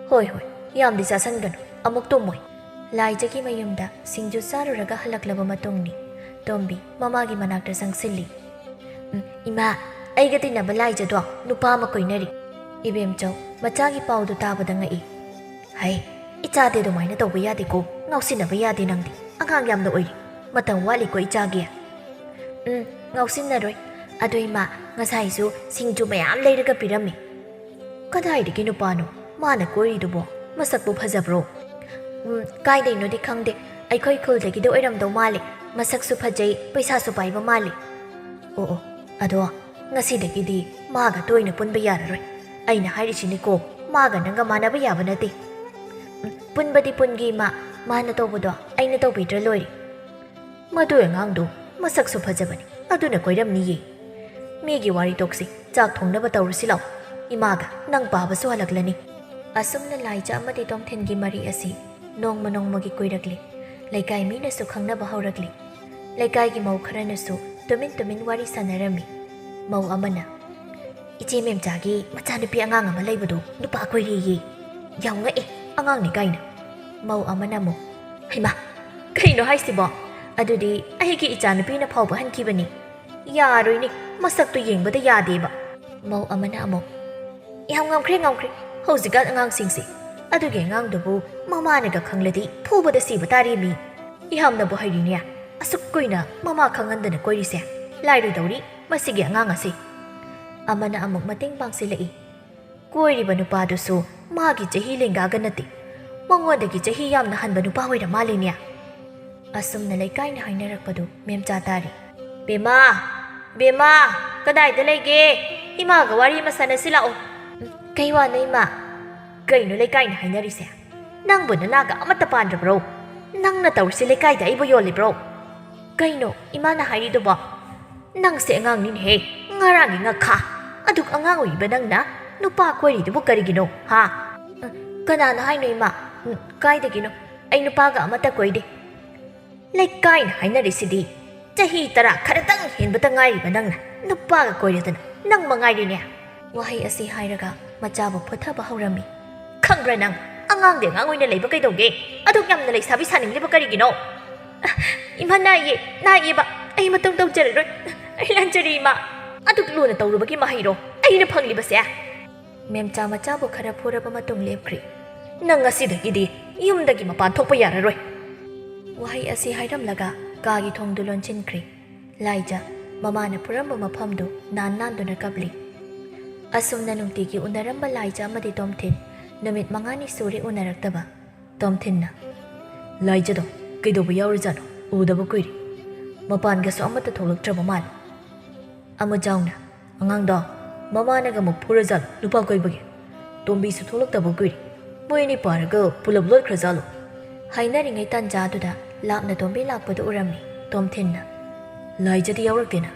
"ꯍꯣꯏ, ꯍꯣꯏ, ꯌꯥꯝꯗꯤ ꯆꯥꯁꯟꯒꯅꯨ, ꯑꯃꯨꯛ ꯇꯨꯝꯃꯣꯏ꯫" ꯂꯥꯏꯖꯒꯤ ꯃꯌꯨꯝꯗ ꯁꯤꯡꯖꯨ ꯆꯥꯔꯨꯔꯒ ꯍꯜꯂꯛꯂꯕ ꯃꯇꯨꯡꯅꯤ꯫ ꯇꯣꯝꯕꯤ ꯃꯃꯥꯒꯤ ꯃꯅꯥꯛꯇ ꯆꯪꯁꯤꯜꯂꯤ꯫ "ꯎꯝ, ꯏꯃꯥ, ꯑꯩꯒ ꯇꯤꯟꯅꯕ ꯂꯥꯏꯖꯗꯣ ꯅꯨꯄꯥ ꯑꯃ ꯀꯣꯏꯅꯔꯤ꯫" ꯏꯕꯦꯝꯆꯧ ꯃꯆꯥꯒꯤ ꯄꯥꯎꯗꯨ ꯇꯥꯕꯗ ꯉꯛꯏ꯫ "ꯍꯩ, ꯏꯆꯥꯗꯤ ꯑꯗꯨꯃꯥꯏꯅ ꯇꯧꯕ ꯌꯥꯗꯦꯀꯣ, ꯉꯥꯎꯁꯤꯟꯅꯕ ꯌꯥꯗꯦ ꯅꯪꯗꯤ, ꯑꯉꯥꯡ ꯌꯥꯝꯅ ꯑꯣꯏꯔꯤ꯫ ꯃꯇꯝ ꯋꯥꯠꯂꯤꯀꯣ ꯏꯆꯥꯒꯤ꯫" "ꯎꯝ, ꯉꯥꯎꯁꯤꯟꯅꯔꯣꯏ꯫ ꯑꯗꯣ ꯏꯃꯥ, ꯉꯁꯥꯏꯁꯨ ꯁꯤꯡꯖꯨ ꯃꯌꯥꯝ ꯂꯩꯔꯒ ꯄꯤꯔꯝꯃꯤ꯫" "ꯀꯗꯥꯏꯗꯒꯤ ꯅꯨꯄꯥꯅꯣ ꯃꯥꯅ ꯀꯣꯏꯔꯤꯗꯨꯕꯣ? ꯃꯁꯛꯄꯨ ꯐꯖꯕ꯭ꯔꯣ?" "ꯎꯝ, ꯀꯥꯏꯗꯩꯅꯣꯗꯤ ꯈꯪꯗꯦ, ꯑꯩꯈꯣꯏ ꯈꯨꯜꯗꯒꯤꯗꯤ ꯑꯣꯏꯔꯝꯗꯧ ꯃꯥꯜꯂꯦ꯫ ꯃꯁꯛꯁꯨ ꯐꯖꯩ, ꯄꯩꯁꯥꯁꯨ ꯄꯥꯏꯕ ꯃꯥꯜꯂꯦ꯫" "ꯑꯣ, ꯑꯣ, "ꯑꯗꯣ ꯉꯁꯤꯗꯒꯤꯗꯤ ꯃꯥꯒ ꯇꯣꯏꯅ ꯄꯨꯟꯕ ꯌꯥꯔꯔꯣꯏ꯫ ꯑꯩꯅ ꯍꯥꯏꯔꯤꯁꯤꯅꯤꯀꯣ, ꯃꯥꯒ ꯅꯪꯒ ꯃꯥꯟꯅꯕ ꯌꯥꯕ ꯅꯠꯇꯦ꯫" "ꯎꯝ, ꯄꯨꯟꯕꯗꯤ ꯄꯨꯟꯒꯦ ꯏꯃꯥ, ꯃꯥꯅ ꯇꯧꯕꯗꯣ ꯑꯩꯅ ꯇꯧꯕꯤꯗ꯭ꯔ ꯂꯣꯏꯔꯦ꯫" "ꯃꯗꯨ ꯑꯉꯥꯡꯗꯣ ꯃꯁꯛꯁꯨ ꯐꯖꯕꯅꯤ, ꯑꯗꯨꯅ ꯀꯣꯏꯔꯝꯅꯤꯌꯦ꯫ ꯃꯤꯒꯤ ꯋꯥꯔꯤ ꯇꯣꯛꯁꯤ, ꯆꯥꯛ ꯊꯣꯡꯅꯕ ꯇꯧꯔꯨꯁꯤ ꯂꯥꯛꯑꯣ, ꯏꯃꯥꯒ ꯅꯪ ꯄꯥꯕꯁꯨ ꯍꯜꯂꯛꯂꯅꯤ꯫" ꯑꯁꯨꯝꯅ ꯂꯥꯏꯖ ꯑꯃꯗꯤ ꯇꯣꯝꯊꯤꯟꯒꯤ ꯃꯔꯤ ꯑꯁꯤ ꯅꯣꯡꯃ ꯅꯣꯡꯃꯒꯤ ꯀꯨꯏꯔꯛꯂꯤ꯫ ꯂꯩꯀꯥꯏ ꯃꯤꯅꯁꯨ ꯈꯪꯅꯕ ꯍꯧꯔꯛꯂꯤ꯫ ꯂꯩꯀꯥꯏꯒꯤ ꯃꯧ ꯈꯔꯅꯁꯨ ꯇꯨꯃꯤꯟ ꯇꯨꯃꯤꯟ ꯋꯥꯔꯤ ꯁꯥꯟꯅꯔꯝꯃꯤ꯫ ꯃꯧ ꯑꯃꯅ, "ꯏꯆꯦ ꯃꯦꯝꯆꯥꯒꯤ ꯃꯆꯥꯅꯨꯄꯤ ꯑꯉꯥꯡ ꯑꯃ ꯂꯩꯕꯗꯣ ꯅꯨꯄꯥ ꯀꯣꯏꯔꯦꯌꯦ꯫ ꯌꯥꯝ ꯉꯛꯑꯦ, ꯑꯉꯥꯡꯅꯤ ꯀꯥꯏꯅ꯫" ꯃꯧ ꯑꯃꯅ ꯑꯃꯨꯛ, "ꯍꯩꯃꯥ, ꯀꯩꯅꯣ ꯍꯥꯏꯁꯤꯕꯣ? ꯑꯗꯨꯗꯤ ꯑꯩꯒꯤ ꯏꯆꯥꯅꯨꯄꯤꯅ ꯐꯥꯎꯕ ꯍꯟꯈꯤꯕꯅꯤ꯫ ꯌꯥꯔꯣꯏꯅꯦ, ꯃꯁꯛꯇꯨ ꯌꯦꯡꯕꯗ ꯌꯥꯗꯦꯕ꯫" ꯃꯧ ꯑꯃꯅ ꯑꯃꯨꯛ, "ꯌꯥꯝ ꯉꯝꯈ꯭ꯔꯦ, ꯉꯝꯈ꯭ꯔꯦ꯫ ꯍꯧꯖꯤꯛꯀꯥꯟ ꯑꯉꯥꯡꯁꯤꯡꯁꯦ꯫ ꯑꯗꯨꯒꯤ ꯑꯉꯥꯡꯗꯨꯕꯨ ꯃꯃꯥꯅꯒ ꯈꯪꯂꯗꯤ ꯐꯨꯕꯗ ꯁꯤꯕ ꯇꯥꯔꯦꯃꯤ꯫ ꯌꯥꯝꯅꯕꯨ ꯍꯩꯔꯤꯅꯦ, ꯑꯁꯨꯛ ꯀꯨꯏꯅ ꯃꯃꯥ ꯈꯪꯍꯟꯗꯅ ꯀꯣꯏꯔꯤꯁꯦ꯫ ꯂꯥꯏꯔꯣꯏꯗꯧꯔꯤ ꯃꯁꯤꯒꯤ ꯑꯉꯥꯡ ꯑꯁꯦ꯫" ꯑꯃꯅ ꯑꯃꯨꯛ ꯃꯇꯦꯡ ꯄꯥꯡꯁꯤꯜꯂꯛꯏ꯫ "ꯀꯣꯏꯔꯤꯕ ꯅꯨꯄꯥꯗꯨꯁꯨ ꯃꯥꯒꯤ ꯆꯍꯤ ꯂꯦꯡꯒꯥꯒ ꯅꯠꯇꯦ, ꯃꯉꯣꯟꯗꯒꯤ ꯆꯍꯤ ꯌꯥꯝꯅ ꯍꯟꯕ ꯅꯨꯄꯥ ꯑꯣꯏꯔ ꯃꯥꯜꯂꯦꯅꯦ꯫" ꯑꯁꯨꯝꯅ ꯂꯩꯀꯥꯏꯅ ꯍꯥꯏꯅꯔꯛꯄꯗꯨ ꯃꯦꯝꯆꯥ ꯇꯥꯔꯤ꯫ "ꯕꯦꯝꯃ, ꯕꯦꯝꯃ, ꯀꯗꯥꯏꯗ ꯂꯩꯒꯦ? ꯏꯃꯥꯒ ꯋꯥꯔꯤ ꯑꯃ ꯁꯥꯟꯅꯁꯤ ꯂꯥꯛꯑꯣ꯫" "ꯀꯩ ꯋꯥꯅꯣ ꯏꯃꯥ?" "ꯀꯩꯅꯣ ꯂꯩꯀꯥꯏꯅ ꯍꯥꯏꯅꯔꯤꯁꯦ? ꯅꯪꯕꯨ ꯅꯅꯥꯒ ꯑꯃꯠꯇ ꯄꯥꯟꯗ꯭ꯔꯕ꯭ꯔꯣ? ꯅꯪꯅ ꯇꯧꯔꯤꯁꯦ ꯂꯩꯀꯥꯏꯗ ꯑꯩꯕꯨ ꯌꯣꯜꯂꯤꯕ꯭ꯔꯣ?" "ꯀꯩꯅꯣ ꯏꯃꯥꯅ ꯍꯥꯏꯔꯤꯗꯨꯕꯣ?" "ꯅꯪꯁꯦ ꯑꯉꯥꯡꯅꯤꯅꯦꯍꯦ, ꯉꯔꯥꯡꯒꯤ ꯉꯥꯈꯥ꯫ ꯑꯗꯨꯛ ꯑꯉꯥꯡ ꯑꯣꯏꯔꯤꯕ ꯅꯪꯅ ꯅꯨꯄꯥ ꯀꯣꯏꯔꯤꯗꯨꯕꯨ ꯀꯔꯤꯒꯤꯅꯣ, ꯍꯥ?" "ꯀꯅꯥꯅ ꯍꯥꯏꯅꯣ ꯏꯃꯥ? ꯎꯝ, ꯀꯥꯏꯗꯒꯤꯅꯣ? ꯑꯩ ꯅꯨꯄꯥꯒ ꯑꯃꯠꯇ ꯀꯣꯏꯗꯦ꯫" "ꯂꯩꯀꯥꯏꯅ ꯍꯥꯏꯅꯔꯤꯁꯤꯗꯤ ꯆꯍꯤ ꯇꯔꯥ ꯈꯔꯇꯪ ꯍꯦꯟꯕꯇ ꯉꯥꯏꯔꯤꯕ ꯅꯪꯅ ꯅꯨꯄꯥꯒ ꯀꯣꯏꯔꯗꯅ ꯅꯪ ꯃꯉꯥꯏꯔꯦꯅꯦ꯫" ꯋꯥꯍꯩ ꯑꯁꯤ ꯍꯥꯏꯔꯒ ꯃꯆꯥꯕꯨ ꯐꯨꯊꯕ ꯍꯧꯔꯝꯃꯤ꯫ "ꯈꯪꯕ꯭ꯔꯥ ꯅꯪ, ꯑꯉꯥꯡꯗꯤ ꯑꯉꯥꯡ ꯑꯣꯏꯅ ꯂꯩꯕ ꯀꯩꯗꯧꯒꯦ? ꯑꯗꯨꯛ ꯌꯥꯝꯅ ꯂꯩꯁꯥꯕꯤ ꯁꯥꯅꯤꯡꯂꯤꯕ ꯀꯔꯤꯒꯤꯅꯣ?" "ꯏꯃꯥ, ꯅꯥꯏꯌꯦ, ꯅꯥꯏꯌꯦꯕ, ꯑꯩ ꯃꯇꯨꯡ ꯇꯧꯖꯔꯔꯣꯏ꯫ ꯑꯩ ꯂꯥꯟꯖꯔꯦ ꯏꯃꯥ꯫ ꯑꯗꯨꯛ ꯂꯨꯅ ꯇꯧꯔꯨꯕꯒꯤ ꯃꯍꯩꯔꯣ ꯑꯩꯅ ꯐꯪꯂꯤꯕꯁꯦ?" ꯃꯦꯝꯆꯥ ꯃꯆꯥꯕꯨ ꯈꯔ ꯐꯨꯔꯕ ꯃꯇꯨꯡ ꯂꯦꯞꯈ꯭ꯔꯦ꯫ "ꯅꯪ ꯉꯁꯤꯗꯒꯤꯗꯤ ꯌꯨꯝꯗꯒꯤ ꯃꯄꯥꯟ ꯊꯣꯛꯄ ꯌꯥꯔꯔꯣꯏ꯫" ꯋꯥꯍꯩ ꯑꯁꯤ ꯍꯥꯏꯔꯝꯂꯒ ꯀꯥꯒꯤ ꯊꯣꯡꯗꯨ ꯂꯣꯟꯁꯤꯟꯈ꯭ꯔꯦ꯫ ꯂꯥꯏꯖ ꯃꯃꯥꯅ ꯐꯨꯔꯝꯕ ꯃꯐꯝꯗꯨ ꯅꯥꯟ ꯅꯥꯟꯗꯨꯅ ꯀꯞꯂꯤ꯫ ꯑꯁꯨꯝꯅ ꯅꯨꯡꯇꯤꯒꯤ ꯎꯅꯔꯝꯕ ꯂꯥꯏꯖ ꯑꯃꯗꯤ ꯇꯣꯝꯊꯤꯟ ꯅꯨꯃꯤꯠ ꯃꯉꯥꯅꯤ ꯁꯨꯔꯦ ꯎꯅꯔꯛꯇꯕ꯫ ꯇꯣꯝꯊꯤꯟꯅ, "ꯂꯥꯏꯖꯗꯣ ꯀꯩꯗꯧꯕ ꯌꯥꯎꯔꯖꯥꯠꯅꯣ? ꯎꯗꯕ ꯀꯨꯏꯔꯦ꯫ ꯃꯄꯥꯟꯒꯁꯨ ꯑꯃꯠꯇ ꯊꯣꯛꯂꯛꯇ꯭ꯔꯕ ꯃꯥꯜꯂꯦ꯫" ꯑꯃꯨꯖꯥꯎꯅ, "ꯑꯉꯥꯡꯗꯣ, ꯃꯃꯥꯅꯒ ꯑꯃꯨꯛ ꯐꯨꯔꯖꯥꯠꯂꯣ ꯅꯨꯄꯥ ꯀꯣꯏꯕꯒꯤ? ꯇꯣꯝꯕꯤꯁꯨ ꯊꯣꯛꯂꯛꯇꯕ ꯀꯨꯏꯔꯦ꯫ ꯃꯣꯏ ꯑꯅꯤ ꯄꯥꯔꯒ ꯄꯨꯂꯞ ꯂꯣꯠꯈ꯭ꯔꯖꯥꯠꯂꯣ?" ꯍꯥꯏꯅꯔꯤꯉꯩ ꯇꯥꯟꯖꯥꯗꯨꯗ ꯂꯥꯞꯅ ꯇꯣꯝꯕꯤ ꯂꯥꯛꯄꯗꯨ ꯎꯔꯝꯃꯤ ꯇꯣꯝꯊꯤꯟꯅ꯫ "ꯂꯥꯏꯖꯗꯤ ꯌꯥꯎꯔꯛꯇꯦꯅ?"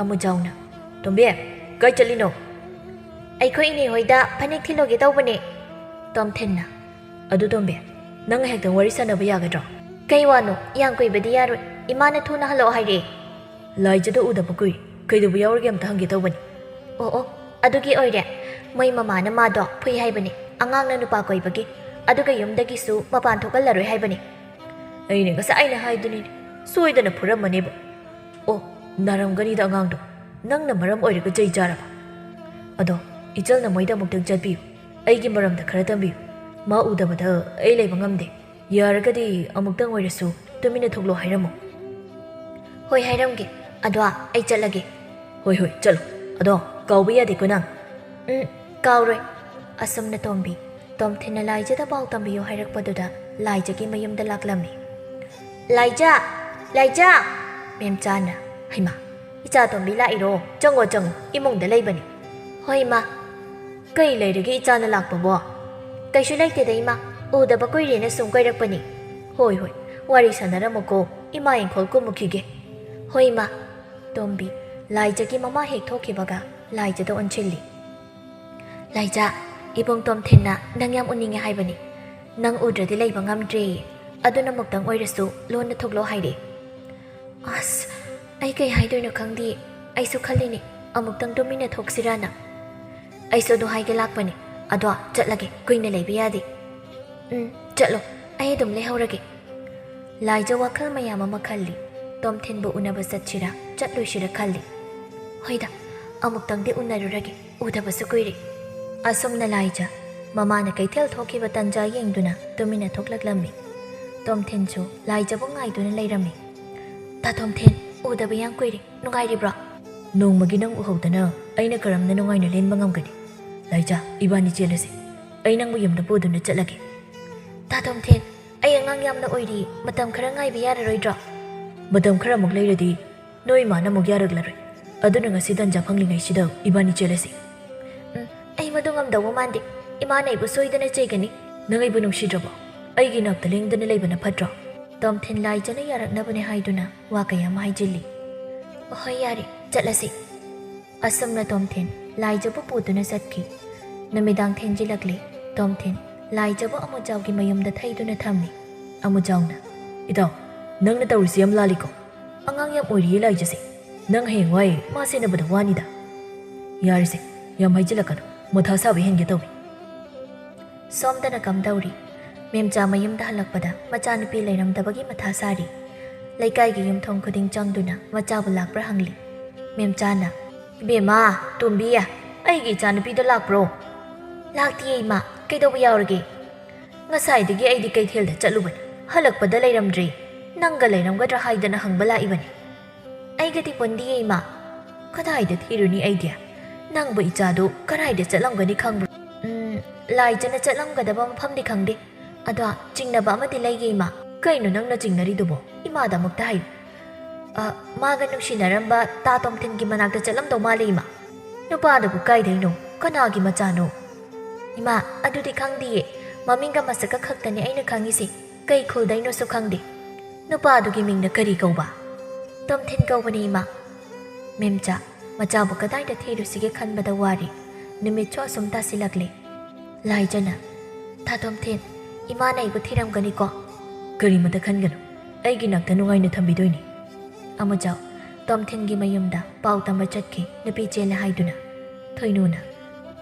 ꯑꯃꯨꯖꯥꯎꯅ, "ꯇꯣꯝꯕꯤ, ꯀꯥꯏ ꯆꯠꯂꯤꯅꯣ?" "ꯑꯩꯈꯣꯏ ꯏꯅꯦ ꯍꯣꯏꯗ ꯐꯅꯦꯛ ꯊꯤꯜꯂꯨꯒꯦ ꯇꯧꯕꯅꯦ꯫" ꯇꯣꯝꯊꯤꯟꯅ, "ꯑꯗꯨ ꯇꯣꯝꯕꯤ, ꯅꯪ ꯉꯥꯏꯍꯥꯛꯇꯪ ꯋꯥꯔꯤ ꯁꯥꯟꯅꯕ ꯌꯥꯒꯗ꯭ꯔꯣ?" "ꯀꯩ ꯋꯥꯅꯣ? ꯌꯥꯝ ꯀꯨꯏꯕꯗꯤ ꯌꯥꯔꯣꯏ꯫ ꯏꯃꯥꯅ ꯊꯨꯅ ꯍꯜꯂꯛꯑꯣ ꯍꯥꯏꯔꯛꯑꯦ꯫" "ꯂꯥꯏꯖꯗꯣ ꯎꯗꯕ ꯀꯨꯏꯔꯦ꯫ ꯀꯩꯗꯧꯕ ꯌꯥꯎꯔꯒꯦ ꯑꯝꯇ ꯍꯪꯒꯦ ꯇꯧꯕꯅꯤ꯫" "ꯑꯣ ꯑꯣ, ꯑꯗꯨꯒꯤ ꯑꯣꯏꯔꯦ꯫ ꯃꯣꯏ ꯃꯃꯥꯅ ꯃꯥꯗꯣ ꯐꯨꯏ ꯍꯥꯏꯕꯅꯦ, ꯑꯉꯥꯡꯅ ꯅꯨꯄꯥ ꯀꯣꯏꯕꯒꯤ꯫ ꯑꯗꯨꯒ ꯌꯨꯝꯗꯒꯤꯁꯨ ꯃꯄꯥꯟ ꯊꯣꯛꯍꯜꯂꯔꯣꯏ ꯍꯥꯏꯕꯅꯦ꯫" "ꯑꯩꯅ ꯉꯁꯥꯏꯅ ꯍꯥꯏꯗꯨꯅꯤꯅꯦ, ꯁꯣꯏꯗꯅ ꯐꯨꯔꯝꯃꯅꯦꯕ꯫ ꯑꯣ, ꯅꯥꯔꯝꯒꯅꯤꯗ ꯑꯉꯥꯡꯗꯣ꯫ ꯅꯪꯅ ꯃꯔꯝ ꯑꯣꯏꯔꯒ ꯆꯩ ꯆꯥꯔꯕ? ꯑꯗꯣ ꯏꯆꯜꯅ ꯃꯣꯏꯗ ꯑꯃꯨꯛꯇꯪ ꯆꯠꯄꯤꯌꯨ꯫ ꯑꯩꯒꯤ ꯃꯔꯝꯗ ꯈꯔ ꯇꯝꯕꯤꯌꯨ꯫ ꯃꯥ ꯎꯗꯕꯗ ꯑꯩ ꯂꯩꯕ ꯉꯝꯗꯦ꯫ ꯌꯥꯔꯒꯗꯤ ꯑꯃꯨꯛꯇꯪ ꯑꯣꯏꯔꯁꯨ ꯇꯨꯃꯤꯟꯅ ꯊꯣꯛꯂꯣ ꯍꯥꯏꯔꯝꯃꯨ꯫" "ꯍꯣꯏ ꯍꯥꯏꯔꯝꯒꯦ꯫ ꯑꯗꯣ ꯑꯩ ꯆꯠꯂꯒꯦ꯫" "ꯍꯣꯏ ꯍꯣꯏ, ꯆꯠꯂꯣ꯫ ꯑꯗꯣ ꯀꯥꯎꯕ ꯌꯥꯗꯦꯀꯣ ꯅꯪ꯫" "ꯎꯝ, ꯀꯥꯎꯔꯣꯏ꯫" ꯑꯁꯨꯝꯅ ꯇꯣꯝꯕꯤ ꯇꯣꯝꯊꯤꯟꯅ ꯂꯥꯏꯖꯗ ꯄꯥꯎ ꯇꯝꯕꯤꯌꯨ ꯍꯥꯏꯔꯛꯄꯗꯨꯗ ꯂꯥꯏꯖꯒꯤ ꯃꯌꯨꯝꯗ ꯂꯥꯛꯂꯝꯃꯤ꯫ "ꯂꯥꯏꯖ! ꯂꯥꯏꯖ!" ꯃꯦꯝꯆꯥꯅ, "ꯍꯩꯃꯥ, ꯏꯆꯥ ꯇꯣꯝꯕꯤ ꯂꯥꯛꯏꯔꯣ? ꯆꯪꯉꯣ, ꯆꯪꯉꯣ, ꯏꯃꯨꯡꯗ ꯂꯩꯕꯅꯤ꯫" "ꯍꯣꯏ, ꯏꯃꯥ꯫" "ꯀꯩ ꯂꯩꯔꯒꯦ ꯏꯆꯥꯅ ꯂꯥꯛꯄꯕꯣ?" "ꯀꯩꯁꯨ ꯂꯩꯇꯦꯗ, ꯏꯃꯥ꯫ ꯎꯗꯕ ꯀꯨꯏꯔꯦꯅ ꯁꯨꯝ ꯀꯣꯏꯔꯛꯄꯅꯤ꯫" "ꯍꯣꯏ, ꯍꯣꯏ, ꯋꯥꯔꯤ ꯁꯥꯟꯅꯔꯝꯃꯨꯀꯣ꯫ ꯏꯃꯥ ꯏꯪꯈꯣꯜ ꯀꯨꯝꯃꯨꯈꯤꯒꯦ꯫" "ꯍꯣꯏ, ꯏꯃꯥ꯫" ꯇꯣꯝꯕꯤ ꯂꯥꯏꯖꯒꯤ ꯃꯃꯥ ꯍꯦꯛ ꯊꯣꯛꯈꯤꯕꯒ ꯂꯥꯏꯖꯗ ꯑꯣꯟꯁꯤꯜꯂꯤ꯫ "ꯂꯥꯏꯖ, ꯏꯕꯨꯡ ꯇꯣꯝꯊꯤꯟꯅ ꯅꯪ ꯌꯥꯝ ꯎꯅꯤꯡꯉꯦ ꯍꯥꯏꯕꯅꯤ꯫ ꯅꯪ ꯎꯗ꯭ꯔꯗꯤ ꯂꯩꯕ ꯉꯝꯗ꯭ꯔꯦꯌꯦ꯫ ꯑꯗꯨꯅ ꯑꯃꯨꯛꯇꯪ ꯑꯣꯏꯔꯁꯨ ꯂꯣꯟꯅ ꯊꯣꯛꯂꯣ ꯍꯥꯏꯔꯦ꯫" "ꯑꯁ, ꯑꯩ ꯀꯩ ꯍꯥꯏꯗꯣꯏꯅꯣ ꯈꯪꯗꯦ꯫ ꯑꯩꯁꯨ ꯈꯜꯂꯤꯅꯦ ꯑꯃꯨꯛꯇꯪ ꯇꯨꯃꯤꯟꯅ ꯊꯣꯛꯁꯤꯔꯥꯅ꯫" "ꯑꯩꯁꯨ ꯑꯗꯨ ꯍꯥꯏꯒꯦ ꯂꯥꯛꯄꯅꯦ꯫ ꯑꯗꯣ ꯆꯠꯂꯒꯦ, ꯀꯨꯏꯅ ꯂꯩꯕ ꯌꯥꯗꯦ꯫" "ꯎꯝ, ꯆꯠꯂꯣ꯫ ꯑꯩ ꯑꯗꯨꯝ ꯂꯩꯍꯧꯔꯒꯦ꯫" ꯂꯥꯏꯖ ꯋꯥꯈꯜ ꯃꯌꯥꯝ ꯑꯃ ꯈꯜꯂꯤ꯫ ꯇꯣꯝꯊꯤꯟꯕꯨ ꯎꯅꯕ ꯆꯠꯁꯤꯔꯥ ꯆꯠꯂꯣꯏꯁꯤꯔꯥ ꯈꯜꯂꯤ꯫ "ꯍꯣꯏꯗ, ꯑꯃꯨꯛꯇꯪꯗꯤ ꯎꯅꯔꯨꯔꯒꯦ, ꯎꯗꯕꯁꯨ ꯀꯨꯏꯔꯦ꯫" ꯑꯁꯨꯝꯅ ꯂꯥꯏꯖ ꯃꯃꯥꯅ ꯀꯩꯊꯦꯜ ꯊꯣꯛꯈꯤꯕ ꯇꯟꯖꯥ ꯌꯦꯡꯗꯨꯅ ꯇꯨꯃꯤꯟꯅ ꯊꯣꯛꯂꯛꯂꯝꯃꯤ꯫ ꯇꯣꯝꯊꯤꯟꯁꯨ ꯂꯥꯏꯖꯕꯨ ꯉꯥꯏꯗꯨꯅ ꯂꯩꯔꯝꯃꯤ꯫ "ꯇꯥ ꯇꯣꯝꯊꯤꯟ, ꯎꯗꯕ ꯌꯥꯝ ꯀꯨꯏꯔꯦ, ꯅꯨꯡꯉꯥꯏꯔꯤꯕ꯭ꯔꯣ?" "ꯅꯣꯡꯃꯒꯤ ꯅꯪ ꯎꯍꯧꯗꯅ ꯑꯩꯅ ꯀꯔꯝꯅ ꯅꯨꯡꯉꯥꯏꯅ ꯂꯦꯟꯕ ꯉꯝꯒꯅꯤ? ꯂꯥꯏꯖ, ꯏꯕꯥꯅꯤ ꯆꯦꯜꯂꯁꯤ꯫ ꯑꯩ ꯅꯪꯕꯨ ꯌꯨꯝꯗ ꯄꯨꯗꯨꯅ ꯆꯠꯂꯒꯦ꯫" "ꯇꯥ ꯇꯣꯝꯊꯤꯟ, ꯑꯩ ꯑꯉꯥꯡ ꯌꯥꯝꯅ ꯑꯣꯏꯔꯤ, ꯃꯇꯝ ꯈꯔ ꯉꯥꯏꯕ ꯌꯥꯔꯔꯣꯏꯗ꯭ꯔꯣ?" "ꯃꯇꯝ ꯈꯔ ꯑꯃꯨꯛ ꯂꯩꯔꯗꯤ ꯅꯣꯏ ꯏꯃꯥꯅ ꯑꯃꯨꯛ ꯌꯥꯔꯛꯂꯔꯣꯏ꯫ ꯑꯗꯨꯅ ꯉꯁꯤ ꯇꯟꯖꯥ ꯐꯪꯂꯤꯉꯩꯁꯤꯗ ꯏꯕꯥꯅꯤ ꯆꯦꯜꯂꯁꯤ꯫ "ꯎꯝ, ꯑꯩ ꯃꯗꯨ ꯉꯝꯗꯧꯕ ꯃꯥꯟꯗꯦ꯫ ꯏꯃꯥꯅ ꯑꯩꯕꯨ ꯁꯣꯏꯗꯅ ꯆꯩꯒꯅꯤ꯫" "ꯅꯪ ꯑꯩꯕꯨ ꯅꯨꯡꯁꯤꯗ꯭ꯔꯕꯣ? ꯑꯩꯒꯤ ꯏꯅꯥꯛꯇ ꯂꯦꯡꯗꯅ ꯂꯩꯕꯅ ꯐꯠꯇ꯭ꯔꯣ?" ꯇꯣꯝꯊꯤꯟ ꯂꯥꯏꯖꯅ ꯌꯥꯔꯛꯅꯕꯅꯦ ꯍꯥꯏꯗꯨꯅ ꯋꯥ ꯀꯌꯥ ꯑꯃ ꯍꯥꯏꯖꯤꯜꯂꯤ꯫ "ꯍꯣꯏ, ꯌꯥꯔꯦ, ꯆꯠꯂꯁꯤ꯫" ꯑꯁꯨꯝꯅ ꯇꯣꯝꯊꯤꯟ ꯂꯥꯏꯖꯕꯨ ꯄꯨꯗꯨꯅ ꯆꯠꯈꯤ꯫ ꯅꯨꯃꯤꯗꯥꯡ ꯊꯦꯡꯖꯤꯜꯂꯛꯂꯦ꯫ ꯇꯣꯝꯊꯤꯟ ꯂꯥꯏꯖꯕꯨ ꯑꯃꯨꯖꯥꯎꯒꯤ ꯃꯌꯨꯝꯗ ꯊꯩꯗꯨꯅ ꯊꯝꯃꯤ꯫ ꯑꯃꯨꯖꯥꯎꯅ, "ꯏꯇꯥꯎ, ꯅꯪꯅ ꯇꯧꯔꯤꯁꯤ ꯌꯥꯝ ꯂꯥꯜꯂꯤꯀꯣ꯫ ꯑꯉꯥꯡ ꯌꯥꯝ ꯑꯣꯏꯔꯤꯌꯦ ꯂꯥꯏꯖꯁꯦ꯫ ꯅꯪ ꯍꯌꯦꯡꯋꯥꯏ ꯃꯥ ꯁꯦꯟꯅꯕꯗ ꯋꯥꯅꯤꯗ꯫" "ꯌꯥꯔꯦꯁꯦ, ꯌꯥꯝ ꯍꯥꯏꯖꯤꯜꯂꯛꯀꯅꯨ, ꯃꯊꯥ ꯁꯥꯕ ꯍꯦꯟꯒꯦ ꯇꯧꯏ꯫" ꯁꯣꯝꯗꯅ ꯀꯝꯗꯧꯔꯤ? ꯃꯦꯝꯆꯥ ꯃꯌꯨꯝꯗ ꯍꯜꯂꯛꯄꯗ ꯃꯆꯥꯅꯨꯄꯤ ꯂꯩꯔꯝꯗꯕꯒꯤ ꯃꯊꯥ ꯁꯥꯔꯤ꯫ ꯂꯩꯀꯥꯏꯒꯤ ꯌꯨꯝꯊꯣꯡ ꯈꯨꯗꯤꯡ ꯆꯪꯗꯨꯅ ꯃꯆꯥꯕꯨ ꯂꯥꯛꯄ꯭ꯔꯥ ꯍꯪꯂꯤ꯫ ꯃꯦꯝꯆꯥꯅ, "ꯏꯕꯦꯝꯃ, ꯇꯣꯝꯕꯤ, ꯑꯩꯒꯤ ꯏꯆꯥꯅꯨꯄꯤꯗꯣ ꯂꯥꯛꯄ꯭ꯔꯣ?" "ꯂꯥꯛꯇꯤꯌꯦ ꯏꯃꯥ, ꯀꯩꯗꯧꯕ ꯌꯥꯎꯔꯒꯦ?" "ꯉꯁꯥꯏꯗꯒꯤ ꯑꯩꯗꯤ ꯀꯩꯊꯦꯜꯗ ꯆꯠꯂꯨꯕꯅꯤ, ꯍꯜꯂꯛꯄꯗ ꯂꯩꯔꯝꯗ꯭ꯔꯦ꯫ ꯅꯪꯒ ꯂꯩꯔꯝꯒꯗ꯭ꯔꯥ ꯍꯥꯏꯗꯅ ꯍꯪꯕ ꯂꯥꯛꯏꯕꯅꯤ꯫" "ꯑꯩꯒꯗꯤ ꯄꯨꯟꯗꯤꯌꯦ ꯏꯃꯥ꯫" "ꯀꯗꯥꯏꯗ ꯊꯤꯔꯨꯅꯤ ꯑꯩꯗꯤ? ꯅꯪꯕꯨ ꯏꯆꯥꯗꯨ ꯀꯗꯥꯏꯗ ꯆꯠꯂꯝꯒꯅꯤ ꯈꯪꯕ꯭ꯔꯣ?" "ꯎꯝ, ꯂꯥꯏꯖꯅ ꯆꯠꯂꯝꯒꯗꯕ ꯃꯐꯝꯗꯤ ꯈꯪꯗꯦ꯫ ꯑꯗꯣ ꯆꯤꯡꯅꯕ ꯑꯃꯗꯤ ꯂꯩꯌꯦ ꯏꯃꯥ꯫" "ꯀꯩꯅꯣ ꯅꯪꯅ ꯆꯤꯡꯅꯔꯤꯗꯨꯕꯣ? ꯏꯃꯥꯗ ꯑꯃꯨꯛꯇ ꯍꯥꯏꯌꯨ꯫" "ꯑ, ꯃꯥꯒ ꯅꯨꯡꯁꯤꯅꯔꯝꯕ ꯇꯥ ꯇꯣꯝꯊꯤꯟꯒꯤ ꯃꯅꯥꯛꯇ ꯆꯠꯂꯝꯗꯧ ꯃꯥꯜꯂꯦ ꯏꯃꯥ꯫" "ꯅꯨꯄꯥꯗꯨꯕꯨ ꯀꯥꯏꯗꯩꯅꯣ? ꯀꯅꯥꯒꯤ ꯃꯆꯥꯅꯣ?" "ꯏꯃꯥ, ꯑꯗꯨꯗꯤ ꯈꯪꯗꯤꯌꯦ꯫ ꯃꯃꯤꯡꯒ ꯃꯁꯛꯀ ꯈꯛꯇꯅꯦ ꯑꯩꯅ ꯈꯪꯉꯤꯁꯦ꯫ ꯀꯩ ꯈꯨꯜꯗꯩꯅꯣꯁꯨ ꯈꯪꯗꯦ꯫" "ꯅꯨꯄꯥꯗꯨꯒꯤ ꯃꯤꯡꯅ ꯀꯔꯤ ꯀꯧꯕ?" "ꯇꯣꯝꯊꯤꯟ ꯀꯧꯕꯅꯦ ꯏꯃꯥ꯫" ꯃꯦꯝꯆꯥ ꯃꯆꯥꯕꯨ ꯀꯗꯥꯏꯗ ꯊꯤꯔꯨꯁꯤꯒꯦ ꯈꯟꯕꯗ ꯋꯥꯔꯦ꯫ ꯅꯨꯃꯤꯠꯁꯨ ꯑꯁꯨꯝ ꯇꯥꯁꯤꯜꯂꯛꯂꯦ꯫ ꯂꯥꯏꯖꯅ, "ꯇꯥ ꯇꯣꯝꯊꯤꯟ, ꯏꯃꯥꯅ ꯑꯩꯕꯨ ꯊꯤꯔꯝꯒꯅꯤꯀꯣ?" "ꯀꯔꯤꯃꯇ ꯈꯟꯒꯅꯨ, ꯑꯩꯒꯤ ꯅꯥꯛꯇ ꯅꯨꯡꯉꯥꯏꯅ ꯊꯝꯕꯤꯗꯣꯏꯅꯤ꯫" ꯑꯃꯨꯖꯥꯎ ꯇꯣꯝꯊꯤꯟꯒꯤ ꯃꯌꯨꯝꯗ ꯄꯥꯎ ꯇꯝꯕ ꯆꯠꯈꯤ, ꯅꯨꯄꯤ ꯆꯦꯜꯂꯦ ꯍꯥꯏꯗꯨꯅ꯫ ꯊꯣꯏꯅꯨꯅ,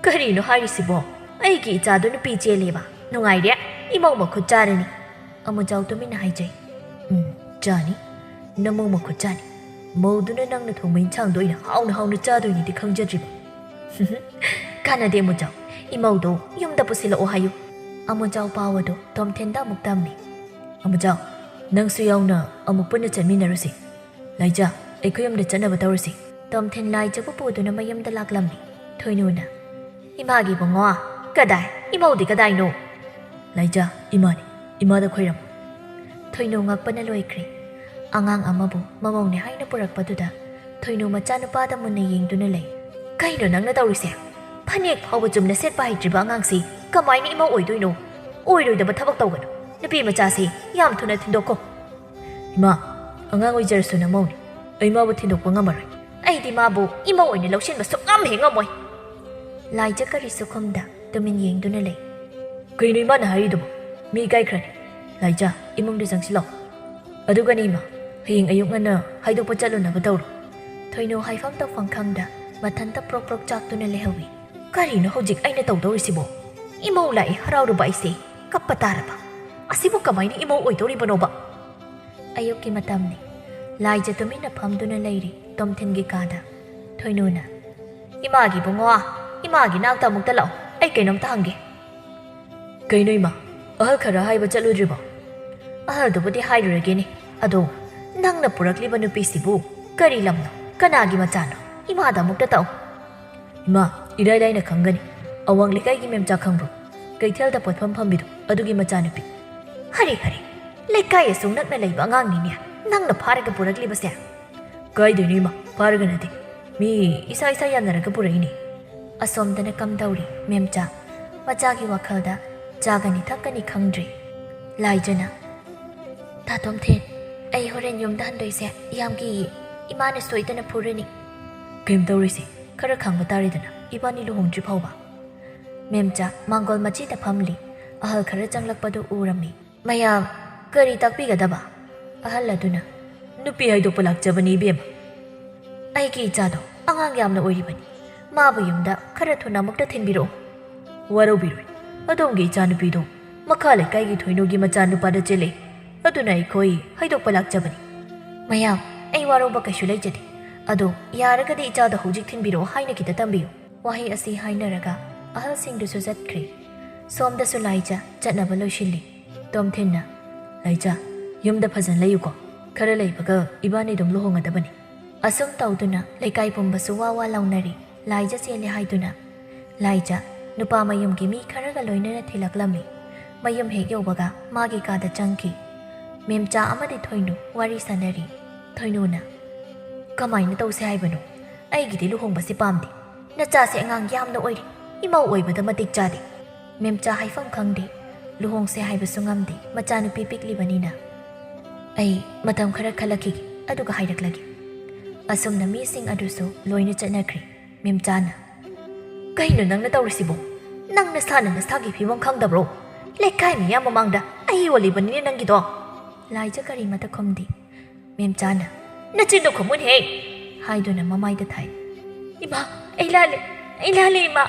"ꯀꯔꯤꯅꯣ ꯍꯥꯏꯔꯤꯁꯤꯕꯣ? ꯑꯩꯒꯤ ꯏꯆꯥꯗꯣ ꯅꯨꯄꯤ ꯆꯦꯜꯂꯦꯕ? ꯅꯨꯡꯉꯥꯏꯔꯦ, ꯏꯃꯧ ꯃꯈꯨꯠ ꯆꯥꯔꯅꯤ꯫" ꯑꯃꯨꯖꯥꯎ ꯇꯨꯃꯤꯟꯅ ꯍꯥꯏꯖꯩ꯫ "ꯎꯝ, ꯆꯥꯅꯤ꯫ ꯅꯃꯧ ꯃꯈꯨꯠ ꯆꯥꯅꯤ꯫ ꯃꯧꯗꯨꯅ ꯅꯪꯅ ꯊꯣꯡꯕ ꯏꯟꯁꯥꯡꯗꯣ ꯑꯩꯅ ꯍꯥꯎꯅ ꯍꯥꯎꯅ ꯆꯥꯗꯣꯏꯅꯤꯗꯤ ꯈꯪꯖꯗ꯭ꯔꯤꯕ꯫" "ꯀꯥꯟꯅꯗꯦ ꯑꯃꯨꯖꯥꯎ, ꯏꯃꯧꯗꯣ ꯌꯨꯝꯗ ꯄꯨꯁꯤꯜꯂꯛꯑꯣ ꯍꯥꯏꯌꯨ꯫" ꯑꯃꯨꯖꯥꯎ ꯄꯥꯎ ꯑꯗꯨ ꯇꯣꯝꯊꯤꯟꯗ ꯑꯃꯨꯛ ꯇꯝꯃꯤ꯫ "ꯑꯃꯨꯖꯥꯎ, ꯅꯪꯁꯨ ꯌꯥꯎꯅ ꯑꯃꯨꯛ ꯄꯨꯟꯅ ꯆꯠꯃꯤꯟꯅꯔꯨꯁꯤ꯫ ꯂꯥꯏꯖꯥ, ꯑꯩꯈꯣꯏ ꯌꯨꯝꯗ ꯆꯠꯅꯕ ꯇꯧꯔꯁꯤ꯫" ꯇꯣꯝꯊꯤꯟ ꯂꯥꯏꯖꯕꯨ ꯄꯨꯗꯨꯅ ꯃꯌꯨꯝꯗ ꯂꯥꯛꯂꯝꯃꯤ꯫ ꯊꯣꯏꯅꯨꯅ, "ꯏꯃꯥꯒꯤ ꯏꯕꯨꯡꯉꯣ, ꯀꯗꯥꯏ? ꯏꯃꯧꯗꯤ ꯀꯗꯥꯏꯅꯣ?" "ꯂꯥꯏꯖꯥ, ꯏꯃꯥꯅꯤ, ꯏꯃꯥꯗ ꯈꯣꯏꯔꯝꯃꯨ꯫" ꯊꯣꯏꯅꯨ ꯉꯛꯄꯅ ꯂꯣꯏꯈ꯭ꯔꯦ꯫ ꯑꯉꯥꯡ ꯑꯃꯕꯨ ꯃꯃꯧꯅꯦ ꯍꯥꯏꯅ ꯄꯨꯔꯛꯄꯗꯨꯗ ꯊꯣꯏꯅꯨ ꯃꯆꯥꯅꯨꯄꯥꯗ ꯃꯨꯟꯅ ꯌꯦꯡꯗꯨꯅ ꯂꯩ꯫ "ꯀꯩꯅꯣ ꯅꯪꯅ ꯇꯧꯔꯤꯁꯦ? ꯐꯅꯦꯛ ꯐꯥꯎꯕ ꯆꯨꯝꯅ ꯁꯦꯠꯄ ꯍꯩꯇ꯭ꯔꯤꯕ ꯑꯉꯥꯡꯁꯤ ꯀꯃꯥꯏꯅ ꯏꯃꯧ ꯑꯣꯏꯗꯣꯏꯅꯣ? ꯑꯣꯏꯔꯣꯏꯗꯕ ꯊꯕꯛ ꯇꯧꯒꯅꯨ꯫ ꯅꯨꯄꯤ ꯃꯆꯥꯁꯤ ꯌꯥꯝ ꯊꯨꯅ ꯊꯤꯟꯗꯣꯛꯈꯣ꯫" "ꯏꯃꯥ, ꯑꯉꯥꯡ ꯑꯣꯏꯖꯔꯁꯨ ꯅꯃꯧꯅꯤ꯫ ꯑꯩ ꯃꯥꯕꯨ ꯊꯤꯟꯗꯣꯛꯄ ꯉꯝꯃꯔꯣꯏ꯫" "ꯑꯩꯗꯤ ꯃꯥꯕꯨ ꯏꯃꯧ ꯑꯣꯏꯅ ꯂꯧꯁꯤꯟꯕ ꯁꯨꯛꯉꯝ ꯍꯦꯛ ꯉꯝꯃꯣꯏ꯫" ꯂꯥꯏꯖ ꯀꯔꯤꯁꯨ ꯈꯨꯝꯗ ꯇꯨꯃꯤꯟ ꯌꯦꯡꯗꯨꯅ ꯂꯩ꯫ "ꯀꯩꯅꯣ ꯏꯃꯥꯅ ꯍꯥꯏꯔꯤꯗꯨꯕꯨ? ꯃꯤ ꯏꯀꯥꯏꯈ꯭ꯔꯅꯤ꯫ ꯂꯥꯏꯖ, ꯏꯃꯨꯡꯗ ꯆꯪꯁꯤꯜꯂꯣ꯫ ꯑꯗꯨꯒꯅꯦ ꯏꯃꯥ, ꯍꯌꯦꯡ ꯑꯌꯨꯛ ꯉꯟꯅ ꯍꯥꯏꯗꯣꯛꯄ ꯆꯠꯂꯨꯅꯕ ꯇꯧꯔꯣ꯫" ꯊꯣꯏꯅꯨ ꯍꯥꯏꯐꯝ ꯇꯧꯐꯝ ꯈꯪꯗ ꯃꯊꯟꯇ ꯄ꯭ꯔꯣꯛ ꯄ꯭ꯔꯣꯛ ꯆꯥꯛꯇꯨꯅ ꯂꯩꯍꯧꯏ꯫ "ꯀꯔꯤꯅꯣ ꯍꯧꯖꯤꯛ ꯑꯩꯅ ꯇꯧꯗꯧꯔꯤꯁꯤꯕꯣ? ꯏꯃꯧ ꯂꯥꯛꯑꯦ ꯍꯔꯥꯎꯔꯨꯕ ꯑꯩꯁꯦ ꯀꯞꯄ ꯇꯥꯔꯕ꯫ ꯑꯁꯤꯕꯨ ꯀꯃꯥꯏꯅ ꯏꯃꯧ ꯑꯣꯏꯗꯧꯔꯤꯕꯅꯣꯕ?" ꯑꯌꯨꯛꯀꯤ ꯃꯇꯝꯅꯤ꯫ ꯂꯥꯏꯖ ꯇꯨꯃꯤꯟꯅ ꯐꯝꯗꯨꯅ ꯂꯩꯔꯤ ꯇꯣꯝꯊꯤꯟꯒꯤ ꯀꯥꯗ꯫ ꯊꯣꯏꯅꯨꯅ, "ꯏꯃꯥꯒꯤ ꯏꯕꯨꯡꯉꯣ, ꯏꯃꯥꯒꯤ ꯅꯥꯛꯇ ꯑꯃꯨꯛꯇ ꯂꯥꯛꯑꯣ, ꯑꯩ ꯀꯩꯅꯣꯝꯇ ꯍꯪꯒꯦ꯫" "ꯀꯩꯅꯣ ꯏꯃꯥ, ꯑꯍꯜ ꯈꯔ ꯍꯥꯏꯕ ꯆꯠꯂꯨꯗ꯭ꯔꯤꯕꯣ?" "ꯑꯍꯜꯗꯨꯕꯨꯗꯤ ꯍꯥꯏꯔꯨꯔꯒꯦꯅꯦ, ꯑꯗꯣ ꯅꯪꯅ ꯄꯨꯔꯛꯂꯤꯕ ꯅꯨꯄꯤꯁꯤꯕꯨ ꯀꯔꯤ ꯂꯝꯅꯣ, ꯀꯅꯥꯒꯤ ꯃꯆꯥꯅꯣ? ꯏꯃꯥꯗ ꯑꯃꯨꯛꯇ ꯇꯥꯛꯎ꯫" "ꯏꯃꯥ, ꯏꯔꯥꯏ ꯂꯥꯏꯅ ꯈꯪꯒꯅꯤ꯫ ꯑꯋꯥꯡ ꯂꯩꯀꯥꯏꯒꯤ ꯃꯦꯝꯆꯥ ꯈꯪꯕ꯭ꯔꯣ? ꯀꯩꯊꯦꯜꯗ ꯄꯣꯠꯐꯝ ꯐꯝꯕꯤꯗꯣ, ꯑꯗꯨꯒꯤ ꯃꯆꯥꯅꯨꯄꯤ꯫" "ꯍꯔꯦ ꯍꯔꯦ, ꯂꯩꯀꯥꯏ ꯑꯁꯨꯛ ꯅꯛꯅ ꯂꯩꯕ ꯑꯉꯥꯡꯅꯤꯅꯦ ꯅꯪꯅ ꯐꯥꯔꯒ ꯄꯨꯔꯛꯂꯤꯕꯁꯦ?" "ꯀꯥꯏꯗꯩꯅꯣ ꯏꯃꯥ, ꯐꯥꯔꯒ ꯅꯠꯇꯦ꯫ ꯃꯤ ꯏꯁꯥ ꯏꯁꯥ ꯌꯥꯅꯔꯒ ꯄꯨꯔꯛꯏꯅꯦ꯫" ꯑꯁꯣꯝꯗꯅ ꯀꯝꯗꯧꯔꯤ ꯃꯦꯝꯆꯥ? ꯃꯆꯥꯒꯤ ꯋꯥꯈꯜꯗ ꯆꯥꯒꯅꯤ ꯊꯛꯀꯅꯤ ꯈꯪꯗ꯭ꯔꯤ꯫ ꯂꯥꯏꯖꯅ, "ꯇꯥ ꯇꯣꯝꯊꯤꯟ, ꯑꯩ ꯍꯣꯔꯦꯟ ꯌꯨꯝꯗ ꯍꯟꯗꯣꯏꯁꯦ ꯌꯥꯝ ꯀꯤꯌꯦ꯫ ꯏꯃꯥꯅ ꯁꯣꯏꯗꯅ ꯐꯨꯔꯅꯤ꯫" "ꯀꯩꯝ ꯇꯧꯔꯣꯏꯁꯦ, ꯈꯔ ꯈꯥꯡꯕ ꯇꯥꯔꯦꯗꯅ, ꯏꯕꯥꯅꯤ ꯂꯨꯍꯣꯡꯗ꯭ꯔꯤ ꯐꯥꯎꯕ꯫" ꯃꯦꯝꯆꯥ ꯃꯥꯡꯒꯣꯜ ꯃꯆꯤꯗ ꯐꯝꯂꯤ ꯑꯍꯜ ꯈꯔ ꯆꯪꯂꯛꯄꯗꯨ ꯎꯔꯝꯃꯤ꯫ "ꯃꯌꯥꯝ ꯀꯔꯤ ꯇꯥꯛꯄꯤꯒꯗꯕ?" ꯑꯍꯜ ꯑꯗꯨꯅ, "ꯅꯨꯄꯤ ꯍꯥꯏꯗꯣꯛꯄ ꯂꯥꯛꯆꯕꯅꯤ ꯏꯕꯦꯝꯃ꯫ ꯑꯩꯒꯤ ꯏꯆꯥꯗꯣ ꯑꯉꯥꯡ ꯌꯥꯝꯅ ꯑꯣꯏꯔꯤꯕꯅꯤ꯫ ꯃꯥꯕꯨ ꯌꯨꯝꯗ ꯈꯔ ꯊꯨꯅ ꯑꯃꯨꯛꯇ ꯊꯤꯟꯕꯤꯔꯛꯎ꯫" "ꯋꯥꯔꯧꯕꯤꯔꯣꯏ, ꯑꯗꯣꯝꯒꯤ ꯏꯆꯥꯅꯨꯄꯤꯗꯣ ꯃꯈꯥ ꯂꯩꯀꯥꯏꯒꯤ ꯊꯣꯏꯅꯨꯒꯤ ꯃꯆꯥꯅꯨꯄꯥꯗ ꯆꯦꯜꯂꯦ꯫ ꯑꯗꯨꯅ ꯑꯩꯈꯣꯏ ꯍꯥꯏꯗꯣꯛꯄ ꯂꯥꯛꯆꯕꯅꯤ꯫" "ꯃꯌꯥꯝ, ꯑꯩ ꯋꯥꯔꯧꯕ ꯀꯩꯁꯨ ꯂꯩꯖꯗꯦ꯫ ꯑꯗꯣ ꯌꯥꯔꯒꯗꯤ ꯏꯆꯥꯗꯣ ꯍꯧꯖꯤꯛ ꯊꯤꯟꯕꯤꯔꯛꯑꯣ ꯍꯥꯏꯅ ꯈꯤꯇ ꯇꯝꯕꯤꯌꯨ꯫" ꯋꯥꯍꯩ ꯑꯁꯤ ꯍꯥꯏꯅꯔꯒ ꯑꯍꯜꯁꯤꯡꯗꯨꯁꯨ ꯆꯠꯈ꯭ꯔꯦ꯫ ꯁꯣꯝꯗꯁꯨ ꯂꯥꯏꯖ ꯆꯠꯅꯕ ꯂꯣꯏꯁꯤꯜꯂꯤ꯫ ꯇꯣꯝꯊꯤꯟꯅ, "ꯂꯥꯏꯖ, ꯌꯨꯝꯗ ꯐꯖꯅ ꯂꯩꯌꯨꯀꯣ꯫ ꯈꯔ ꯂꯩꯕꯒ ꯏꯕꯥꯅꯤ ꯑꯗꯨꯝ ꯂꯨꯍꯣꯡꯒꯗꯕꯅꯤ꯫" ꯑꯁꯨꯝ ꯇꯧꯗꯨꯅ ꯂꯩꯀꯥꯏ ꯄꯨꯝꯕꯁꯨ ꯋꯥ ꯋꯥ ꯂꯥꯎꯅꯔꯤ꯫ ꯂꯥꯏꯖ ꯆꯦꯜꯂꯦ ꯍꯥꯏꯗꯨꯅ꯫ ꯂꯥꯏꯖ ꯅꯨꯄꯥ ꯃꯌꯨꯝꯒꯤ ꯃꯤ ꯈꯔꯒ ꯂꯣꯏꯅꯅ ꯊꯤꯜꯂꯛꯂꯝꯃꯤ꯫ ꯃꯌꯨꯝ ꯍꯦꯛ ꯌꯧꯕꯒ ꯃꯥꯒꯤ ꯀꯥꯗ ꯆꯪꯈꯤ꯫ ꯃꯦꯝꯆꯥ ꯑꯃꯗꯤ ꯊꯣꯏꯅꯨ ꯋꯥꯔꯤ ꯁꯥꯟꯅꯔꯤ꯫ ꯊꯣꯏꯅꯨꯅ, "ꯀꯃꯥꯏꯅ ꯇꯧꯁꯦ ꯍꯥꯏꯕꯅꯣ? ꯑꯩꯒꯤꯗꯤ ꯂꯨꯍꯣꯡꯕꯁꯤ ꯄꯥꯝꯗꯦ꯫ ꯅꯆꯥꯁꯦ ꯑꯉꯥꯡ ꯌꯥꯝꯅ ꯑꯣꯏꯔꯤ, ꯏꯃꯧ ꯑꯣꯏꯕꯗ ꯃꯇꯤꯛ ꯆꯥꯗꯦ꯫ ꯃꯦꯝꯆꯥ ꯍꯥꯏꯐꯝ ꯈꯪꯗꯦ, ꯂꯨꯍꯣꯡꯁꯦ ꯍꯥꯏꯕꯁꯨ ꯉꯝꯗꯦ, ꯃꯆꯥꯅꯨꯄꯤ ꯄꯤꯛꯂꯤꯕꯅꯤꯅ꯫ ꯑꯩ ꯃꯇꯝ ꯈꯔ ꯈꯜꯂꯛꯈꯤꯒꯦ, ꯑꯗꯨꯒ ꯍꯥꯏꯔꯛꯂꯒꯦ"꯫ ꯑꯁꯨꯝꯅ ꯃꯤꯁꯤꯡ ꯑꯗꯨꯁꯨ ꯂꯣꯏꯅ ꯆꯠꯅꯈ꯭ꯔꯦ꯫ ꯃꯦꯝꯆꯥꯅ, "ꯀꯩꯅꯣ ꯅꯪꯅ ꯇꯧꯔꯤꯁꯤꯕꯣ? ꯅꯪ ꯅꯁꯥꯅ ꯅꯁꯥꯒꯤ ꯐꯤꯕꯝ ꯈꯪꯗꯕ꯭ꯔꯣ? ꯂꯩꯀꯥꯏ ꯃꯤꯌꯥꯝ ꯃꯃꯥꯡꯗ ꯑꯩ ꯑꯣꯜꯂꯤꯕꯅꯤꯅꯦ ꯅꯪꯒꯤꯗꯣ"꯫ ꯂꯥꯏꯖ ꯀꯔꯤꯃꯇ ꯈꯨꯝꯗꯦ꯫ ꯃꯦꯝꯆꯥꯅ, "ꯅꯆꯤꯟꯗꯣ ꯈꯨꯝꯃꯨꯅꯦꯍꯦ!" ꯍꯥꯏꯗꯨꯅ ꯃꯃꯥꯏꯗ ꯊꯥꯏ꯫ "ꯏꯃꯥ, ꯑꯩ ꯂꯥꯜꯂꯦ, ꯑꯩ ꯂꯥꯜꯂꯦ ꯏꯃꯥ꯫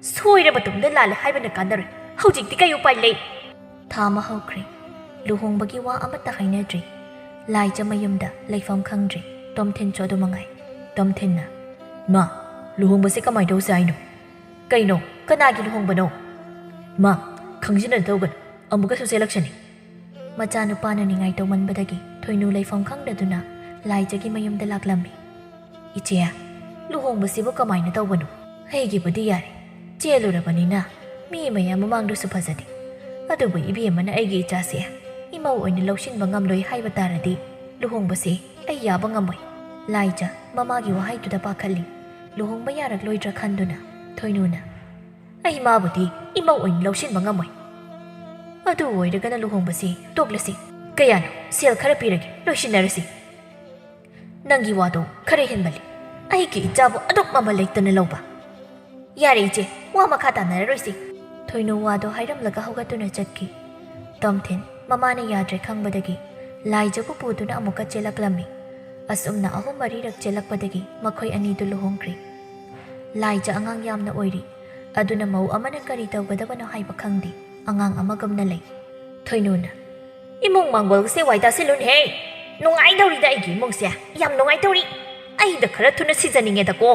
ꯁꯣꯏꯔꯕ ꯇꯨꯡꯗ ꯂꯥꯜꯂꯦ ꯍꯥꯏꯕꯅ ꯀꯥꯟꯅꯔꯣꯏ꯫ ꯍꯧꯖꯤꯛꯇꯤ ꯀꯩ ꯎꯄꯥꯏ ꯂꯩ?" ꯊꯥ ꯑꯃ ꯍꯧꯈ꯭ꯔꯦ꯫ ꯂꯨꯍꯣꯡꯕꯒꯤ ꯋꯥ ꯑꯃꯠꯇ ꯍꯥꯏꯅꯗ꯭ꯔꯤ꯫ ꯂꯥꯏꯖ ꯃꯌꯨꯝꯗ ꯂꯩꯐꯝ ꯈꯪꯗ꯭ꯔꯤ꯫ ꯇꯣꯝꯊꯤꯟꯁꯨ ꯑꯗꯨ ꯃꯉꯥꯏ꯫ ꯇꯣꯝꯊꯤꯟꯅ, "ꯃꯥ, ꯂꯨꯍꯣꯡꯕꯁꯦ ꯀꯃꯥꯏ ꯇꯧꯁꯦ ꯍꯥꯏꯅꯣ? ꯀꯩꯅꯣ, ꯀꯅꯥꯒꯤ ꯂꯨꯍꯣꯡꯕꯅꯣ?" "ꯃꯥ, ꯈꯪꯖꯤꯟꯅꯗꯧꯒꯅꯨ, ꯑꯃꯨꯛꯀꯁꯨ ꯆꯦꯜꯂꯛꯁꯅꯤ"꯫ ꯃꯆꯥꯅꯨꯄꯥꯅ ꯅꯤꯡꯉꯥꯏ ꯇꯧꯃꯟꯕꯗꯒꯤ ꯊꯣꯏꯅꯨ ꯂꯩꯐꯝ ꯈꯪꯗꯗꯨꯅ ꯂꯥꯏꯖꯒꯤ ꯃꯌꯨꯝꯗ ꯂꯥꯛꯂꯝꯃꯤ꯫ "ꯏꯆꯦ, ꯂꯨꯍꯣꯡꯕꯁꯤꯕꯨ ꯀꯃꯥꯏꯅ ꯇꯧꯕꯅꯣ? ꯑꯩꯒꯤꯕꯨꯗꯤ ꯌꯥꯔꯦ, ꯆꯦꯜꯂꯨꯔꯕꯅꯤꯅ ꯃꯤ ꯃꯌꯥꯝ ꯃꯃꯥꯡꯗꯁꯨ ꯐꯖꯗꯦ꯫ ꯑꯗꯨꯕꯨ ꯏꯕꯦꯝꯃꯅ ꯑꯩꯒꯤ ꯏꯆꯥꯁꯦ ꯏꯃꯧ ꯑꯣꯏꯅ ꯂꯧꯁꯤꯟꯕ ꯉꯝꯂꯣꯏ ꯍꯥꯏꯕ ꯇꯥꯔꯗꯤ ꯂꯨꯍꯣꯡꯕꯁꯦ ꯑꯩ ꯌꯥꯕ ꯉꯝꯃꯣꯏ"꯫ ꯂꯥꯏꯖ ꯃꯃꯥꯒꯤ ꯋꯥꯍꯩꯗꯨꯗ ꯄꯥꯈꯠꯂꯤ꯫ ꯂꯨꯍꯣꯡꯕ ꯌꯥꯔꯛꯂꯣꯏꯗ꯭ꯔꯥ ꯈꯟꯗꯨꯅ ꯊꯣꯏꯅꯨꯅ, "ꯑꯩ ꯃꯥꯕꯨꯗꯤ ꯏꯃꯧ ꯑꯣꯏꯅ ꯂꯧꯁꯤꯟꯕ ꯉꯝꯃꯣꯏ꯫ ꯑꯗꯨ ꯑꯣꯏꯔꯒꯅ ꯂꯨꯍꯣꯡꯕꯁꯤ ꯇꯣꯛꯂꯁꯤ꯫ ꯀꯌꯥꯅꯣ? ꯁꯦꯜ ꯈꯔ ꯄꯤꯔꯒꯦ, ꯂꯣꯏꯁꯤꯟꯅꯔꯁꯤ"꯫ "ꯅꯪꯒꯤ ꯋꯥꯗꯣ ꯈꯔ ꯍꯦꯟꯃꯜꯂꯤ꯫ ꯑꯩꯒꯤ ꯏꯆꯥꯕꯨ ꯑꯗꯨꯛ ꯃꯃꯜ ꯂꯩꯇꯅ ꯂꯧꯕ"꯫ "ꯌꯥꯔꯦ ꯏꯆꯦ, ꯋꯥ ꯃꯈꯥ ꯇꯥꯅꯔꯔꯣꯏꯁꯤ"꯫ ꯊꯣꯏꯅꯨ ꯋꯥꯗꯣ ꯍꯥꯏꯔꯝꯂꯒ ꯍꯧꯒꯠꯇꯨꯅ ꯆꯠꯈꯤ꯫ ꯇꯣꯝꯊꯤꯟ ꯃꯃꯥꯅ ꯌꯥꯗ꯭ꯔꯦ ꯈꯪꯕꯗꯒꯤ ꯂꯥꯏꯖꯕꯨ ꯄꯨꯗꯨꯅ ꯑꯃꯨꯛꯀ ꯆꯦꯜꯂꯛꯂꯝꯃꯤ꯫ ꯑꯁꯨꯝꯅ ꯑꯍꯨꯝ ꯃꯔꯤꯔꯛ ꯆꯦꯜꯂꯛꯄꯗꯒꯤ ꯃꯈꯣꯏ ꯑꯅꯤꯗꯨ ꯂꯨꯍꯣꯡꯈ꯭ꯔꯦ꯫ ꯂꯥꯏꯖ ꯑꯉꯥꯡ ꯌꯥꯝꯅ ꯑꯣꯏꯔꯤ꯫ ꯑꯗꯨꯅ ꯃꯧ ꯑꯃꯅ ꯀꯔꯤ ꯇꯧꯒꯗꯕꯅꯣ ꯍꯥꯏꯕ ꯈꯪꯗꯦ꯫ ꯑꯉꯥꯡ ꯑꯃꯒꯨꯝꯅ ꯂꯩ꯫ ꯊꯣꯏꯅꯨꯅ, "ꯏꯃꯨꯡ ꯃꯥꯡꯒꯣꯜꯁꯦ ꯋꯥꯏ ꯇꯥꯁꯤꯜꯂꯨꯅꯦꯍꯦ! ꯅꯨꯡꯉꯥꯏꯗꯧꯔꯤꯗ ꯑꯩꯒꯤ ꯏꯃꯨꯡꯁꯦ, ꯌꯥꯝ ꯅꯨꯡꯉꯥꯏꯗꯧꯔꯤ꯫ ꯑꯩꯗ ꯈꯔ ꯊꯨꯅ ꯁꯤꯖꯅꯤꯡꯉꯦꯗꯀꯣ"꯫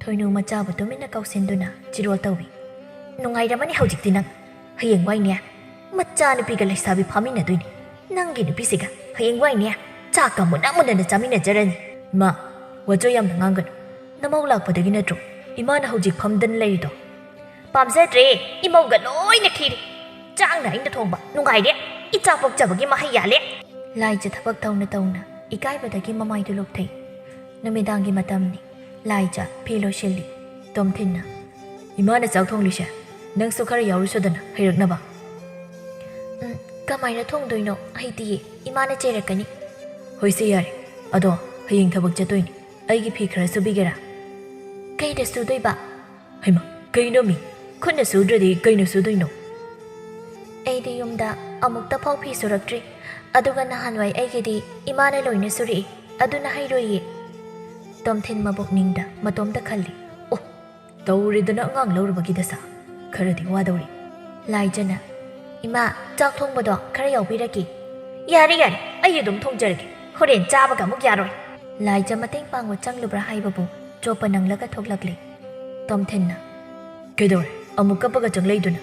ꯊꯣꯏꯅꯨ ꯃꯆꯥꯕꯨ ꯇꯨꯃꯤꯟꯅ ꯀꯧꯁꯤꯟꯗꯨꯅ ꯆꯤꯔꯣꯜ ꯇꯧꯏ꯫ "ꯅꯨꯡꯉꯥꯏꯔꯝꯃꯅꯤ ꯍꯧꯖꯤꯛꯇꯤ ꯅꯪ꯫ ꯍꯌꯦꯡꯋꯥꯏꯅꯦ, ꯃꯆꯥꯅꯨꯄꯤꯒ ꯂꯩꯁꯥꯕꯤ ꯐꯥꯃꯤꯟꯅꯗꯣꯏꯅꯤ꯫ ꯅꯪꯒꯤ ꯅꯨꯄꯤꯁꯤꯒ ꯍꯌꯦꯡꯋꯥꯏꯅꯦ, ꯆꯥꯛꯀ ꯃꯨꯟꯅ ꯃꯨꯟꯅꯅ ꯆꯥꯃꯤꯟꯅꯖꯔꯅꯤ"꯫ "ꯃꯥ, ꯋꯥꯖꯣꯏ ꯌꯥꯝꯅ ꯉꯥꯡꯒꯅꯨ꯫ ꯅꯃꯧ ꯂꯥꯛꯄꯗꯒꯤ ꯅꯠꯇ꯭ꯔꯣ ꯏꯃꯥꯅ ꯍꯧꯖꯤꯛ ꯐꯝꯗꯅ ꯂꯩꯔꯤꯗꯣ?" "ꯄꯥꯝꯖꯗ꯭ꯔꯦ, ꯏꯃꯧꯒ ꯂꯣꯏꯅ ꯈꯤꯔꯦ꯫ ꯆꯥꯛꯅ ꯑꯩꯅ ꯊꯣꯡꯕ ꯅꯨꯡꯉꯥꯏꯔꯦ, ꯏꯆꯥ ꯄꯣꯛꯆꯕꯒꯤ ꯃꯍꯩ ꯌꯥꯜꯂꯦ"꯫ ꯂꯥꯏꯖ ꯊꯕꯛ ꯇꯧꯅ ꯇꯧꯅ ꯏꯀꯥꯏꯕꯗꯒꯤ ꯃꯃꯥꯏꯗꯨ ꯂꯨꯞꯊꯩ꯫ ꯅꯨꯃꯤꯗꯥꯡꯒꯤ ꯃꯇꯝꯅꯤ꯫ ꯂꯥꯏꯖ ꯐꯤ ꯂꯣꯏꯁꯤꯜꯂꯤ꯫ ꯇꯣꯝꯊꯤꯟꯅ, "ꯏꯃꯥꯅ ꯆꯥꯛ ꯊꯣꯡꯂꯤꯁꯦ, ꯅꯪꯁꯨ ꯈꯔ ꯌꯥꯎꯔꯨꯁꯣꯗꯅ ꯍꯩꯔꯛꯅꯕ?" "ꯎꯝ, ꯀꯃꯥꯏꯅ ꯊꯣꯡꯗꯣꯏꯅꯣ? ꯍꯩꯇꯤꯌꯦ, ꯏꯃꯥꯅ ꯆꯩꯔꯛꯀꯅꯤ꯫" "ꯍꯣꯏꯁꯦ ꯌꯥꯔꯦ, ꯑꯗꯣ ꯍꯌꯦꯡ ꯊꯕꯛ ꯆꯠꯇꯣꯏꯅꯤ, ꯑꯩꯒꯤ ꯐꯤ ꯈꯔ ꯁꯨꯕꯤꯒꯦꯔꯥ?" "ꯀꯩꯗ ꯁꯨꯗꯣꯏꯕ?" "ꯍꯩꯃꯥ, ꯀꯩꯅꯣꯃꯤ, ꯈꯨꯠꯅ ꯁꯨꯗ꯭ꯔꯗꯤ ꯀꯩꯅ ꯁꯨꯗꯣꯏꯅꯣ?" "ꯑꯩꯗꯤ ꯌꯨꯝꯗ ꯑꯃꯨꯛꯇ ꯐꯥꯎ ꯐꯤ ꯁꯨꯔꯛꯇ꯭ꯔꯤ, ꯑꯗꯨꯒ ꯅꯍꯥꯟꯋꯥꯏ ꯑꯩꯒꯤꯗꯤ ꯏꯃꯥꯅ ꯂꯣꯏꯅ ꯁꯨꯔꯛꯏ, ꯑꯗꯨꯅ ꯍꯩꯔꯣꯏꯌꯦ꯫" ꯇꯣꯝꯊꯤꯟ ꯃꯕꯨꯛꯅꯤꯡꯗ ꯃꯇꯣꯝꯇ ꯈꯜꯂꯤ꯫ "ꯑꯣ, ꯇꯧꯔꯦꯗꯅ ꯑꯉꯥꯡ ꯂꯧꯔꯨꯕꯒꯤ ꯗꯁꯥ꯫ ꯈꯔꯗꯤ ꯋꯥꯗꯧꯔꯤ꯫" ꯂꯥꯏꯖꯅ, "ꯏꯃꯥ, ꯆꯥꯛ ꯊꯣꯡꯕꯗꯣ ꯈꯔ ꯌꯥꯎꯕꯤꯔꯒꯦ꯫" "ꯌꯥꯔꯦ, ꯌꯥꯔꯦ, ꯑꯩ ꯑꯗꯨꯝ ꯊꯣꯡꯖꯔꯒꯦ, ꯍꯣꯔꯦꯟ ꯆꯥꯕꯒ ꯑꯃꯨꯛ ꯌꯥꯔꯣꯏ꯫" ꯂꯥꯏꯖ ꯃꯇꯦꯡ ꯄꯥꯡꯕ ꯆꯪꯂꯨꯕ꯭ꯔꯥ ꯍꯥꯏꯕꯕꯨ ꯆꯣꯞꯄ ꯅꯪꯂꯒ ꯊꯣꯛꯂꯛꯂꯦ꯫ ꯇꯣꯝꯊꯤꯟꯅ, "ꯀꯩꯗꯧꯔꯦ? ꯑꯃꯨꯛ ꯀꯞꯄꯒ ꯆꯪꯂꯛꯏꯗꯨꯅ?"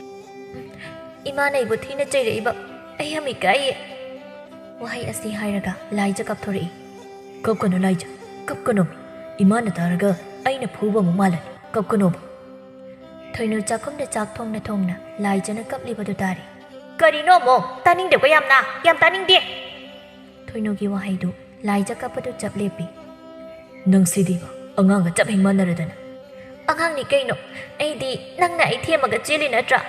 "ꯏꯃꯥꯅ ꯑꯩꯕꯨ ꯊꯤꯅ ꯆꯩꯔꯛꯏꯕ, ꯑꯩ ꯌꯥꯝ ꯏꯀꯥꯏꯌꯦ꯫" ꯋꯥꯍꯩ ꯑꯁꯤ ꯍꯥꯏꯔꯒ ꯂꯥꯏꯖ ꯀꯞꯊꯣꯔꯛꯏ꯫ "ꯀꯞꯀꯅꯨ ꯂꯥꯏꯖ, ꯀꯞꯀꯅꯣꯃꯤ꯫ ꯏꯃꯥꯅ ꯇꯥꯔꯒ ꯑꯩꯅ ꯐꯨꯕ ꯑꯃꯨꯛ ꯃꯥꯜꯂꯅꯤ, ꯀꯞꯀꯅꯣꯕ꯫" ꯊꯣꯏꯅꯨ ꯆꯥꯛꯈꯨꯝꯗ ꯆꯥꯛ ꯊꯣꯡꯅ ꯊꯣꯡꯅ ꯂꯥꯏꯖꯅ ꯀꯞꯂꯤꯕꯗꯨ ꯇꯥꯔꯤ꯫ "ꯀꯔꯤꯅꯣ ꯑꯃꯨꯛ? ꯇꯥꯅꯤꯡꯗꯦꯀꯣ ꯌꯥꯝꯅ, ꯌꯥꯝ ꯇꯥꯅꯤꯡꯗꯦ꯫" ꯊꯣꯏꯅꯨꯒꯤ ꯋꯥꯍꯩꯗꯨ ꯂꯥꯏꯖ ꯀꯞꯄꯗꯨ ꯆꯞ ꯂꯦꯞꯄꯤ꯫ "ꯅꯪ ꯁꯤꯗꯤꯕ, ꯑꯉꯥꯡꯒ ꯆꯞ ꯍꯦꯛ ꯃꯥꯟꯅꯔꯗꯅ꯫" "ꯑꯉꯥꯡꯅꯤ ꯀꯩꯅꯣ? ꯑꯩꯗꯤ ꯅꯪꯅ ꯑꯩ ꯊꯦꯝꯃꯒ ꯆꯦꯜꯂꯤ ꯅꯠꯇ꯭ꯔꯥ?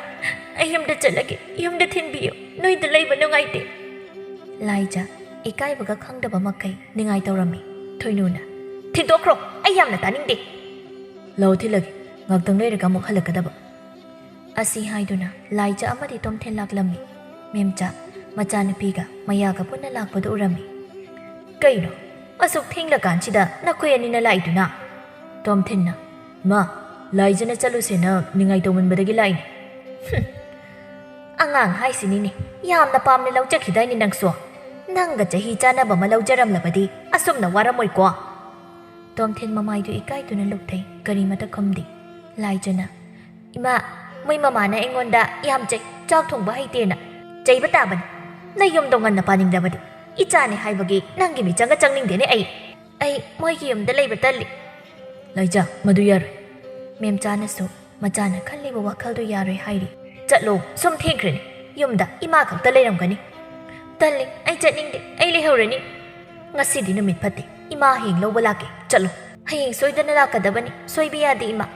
ꯑꯩ ꯌꯨꯝꯗ ꯆꯠꯂꯒꯦ, ꯌꯨꯝꯗ ꯊꯤꯟꯕꯤꯌꯨ, ꯅꯣꯏꯗ ꯂꯩꯕ ꯅꯨꯡꯉꯥꯏꯇꯦ꯫" ꯂꯥꯏꯖ ꯏꯀꯥꯏꯕꯒ ꯈꯪꯗꯕ ꯃꯈꯩ ꯅꯤꯡꯉꯥꯏ ꯇꯧꯔꯝꯃꯤ꯫ ꯊꯣꯏꯅꯨꯅ, "ꯊꯤꯟꯗꯣꯛꯈ꯭ꯔꯣ, ꯑꯩ ꯌꯥꯝꯅ ꯇꯥꯅꯤꯡꯗꯦ꯫" "ꯂꯥꯛꯑꯣ ꯊꯤꯜꯂꯒꯦ, ꯉꯥꯛꯇꯪ ꯂꯩꯔꯒ ꯑꯃꯨꯛ ꯍꯜꯂꯛꯀꯗꯕ꯫" ꯑꯁꯤ ꯍꯥꯏꯗꯨꯅ ꯂꯥꯏꯖ ꯑꯃꯗꯤ ꯇꯣꯝꯊꯤꯟ ꯂꯥꯛꯂꯝꯃꯤ꯫ ꯃꯦꯝꯆꯥ ꯃꯆꯥꯅꯨꯄꯤꯒ ꯃꯌꯥꯒ ꯄꯨꯟꯅ ꯂꯥꯛꯄꯗꯨ ꯎꯔꯝꯃꯤ꯫ "ꯀꯩꯅꯣ, ꯑꯁꯨꯛ ꯊꯦꯡꯂꯀꯥꯟꯁꯤꯗ ꯅꯈꯣꯏ ꯑꯅꯤꯅ ꯂꯥꯛꯏꯗꯨꯅ?" ꯇꯣꯝꯊꯤꯟꯅ, "ꯃꯥ, ꯂꯥꯏꯖꯅ ꯆꯠꯂꯨꯁꯦꯅ ꯅꯤꯡꯉꯥꯏ ꯇꯧꯃꯟꯕꯗꯒꯤ ꯂꯥꯛꯏꯅꯤ꯫" "ꯍꯨꯝ, ꯑꯉꯥꯡ ꯍꯥꯏꯁꯤꯅꯤꯅꯦ, ꯌꯥꯝꯅ ꯄꯥꯝꯅ ꯂꯧꯖꯈꯤꯗꯥꯏꯅꯦ ꯅꯪꯁꯨ? ꯅꯪꯒ ꯆꯍꯤ ꯆꯥꯟꯅꯕ ꯑꯃ ꯂꯧꯖꯔꯝꯂꯕꯗꯤ ꯑꯁꯨꯝꯅ ꯋꯥꯔꯝꯃꯣꯏꯀꯣ꯫" ꯇꯣꯝꯊꯤꯟ ꯃꯃꯥꯏꯗꯨ ꯏꯀꯥꯏꯗꯨꯅ ꯂꯨꯞꯊꯩ, ꯀꯔꯤꯃꯇ ꯈꯨꯝꯗꯦ꯫ ꯂꯥꯏꯖꯅ, "ꯏꯃꯥ, ꯃꯣꯏ ꯃꯃꯥꯅ ꯑꯩꯉꯣꯟꯗ ꯌꯥꯝ ꯆꯩ, ꯆꯥꯛ ꯊꯣꯡꯕ ꯍꯩꯇꯦꯅ꯫ ꯆꯩꯕ ꯇꯥꯕꯅꯤ꯫ ꯅꯌꯨꯝꯗꯣ ꯉꯟꯅ ꯄꯥꯅꯤꯡꯗꯕꯅꯤ꯫ ꯏꯆꯥꯅꯤ ꯍꯥꯏꯕꯒꯤ ꯅꯪꯒꯤ ꯃꯤꯆꯪꯒ ꯆꯪꯅꯤꯡꯗꯦꯅꯦ ꯑꯩ꯫ ꯑꯩ ꯃꯣꯏꯒꯤ ꯌꯨꯝꯗ ꯂꯩꯕ ꯇꯜꯂꯤ꯫" "ꯂꯥꯏꯖ, ꯃꯗꯨ ꯌꯥꯔꯣꯏ꯫" ꯃꯦꯝꯆꯥꯅꯁꯨ ꯃꯆꯥꯅ ꯈꯜꯂꯤꯕ ꯋꯥꯈꯜꯗꯨ ꯌꯥꯔꯣꯏ ꯍꯥꯏꯔꯤ꯫ "ꯆꯠꯂꯣ, ꯁꯨꯝ ꯊꯦꯡꯈ꯭ꯔꯅꯤ꯫ ꯌꯨꯝꯗ ꯏꯃꯥ ꯈꯛꯇ ꯂꯩꯔꯝꯒꯅꯤ꯫" "ꯇꯜꯂꯤ, ꯑꯩ ꯆꯠꯅꯤꯡꯗꯦ, ꯑꯩ ꯂꯩꯍꯧꯔꯅꯤ꯫ ꯉꯁꯤꯗꯤ ꯅꯨꯃꯤꯠ ꯐꯠꯇꯦ, "ꯏꯃꯥ ꯍꯌꯦꯡ ꯂꯧꯕ ꯂꯥꯛꯀꯦ, ꯆꯠꯂꯣ꯫ ꯍꯌꯦꯡ ꯁꯣꯏꯗꯅ ꯂꯥꯛꯀꯗꯕꯅꯤ, ꯁꯣꯏꯕ ꯌꯥꯗꯦ ꯏꯃꯥ꯫"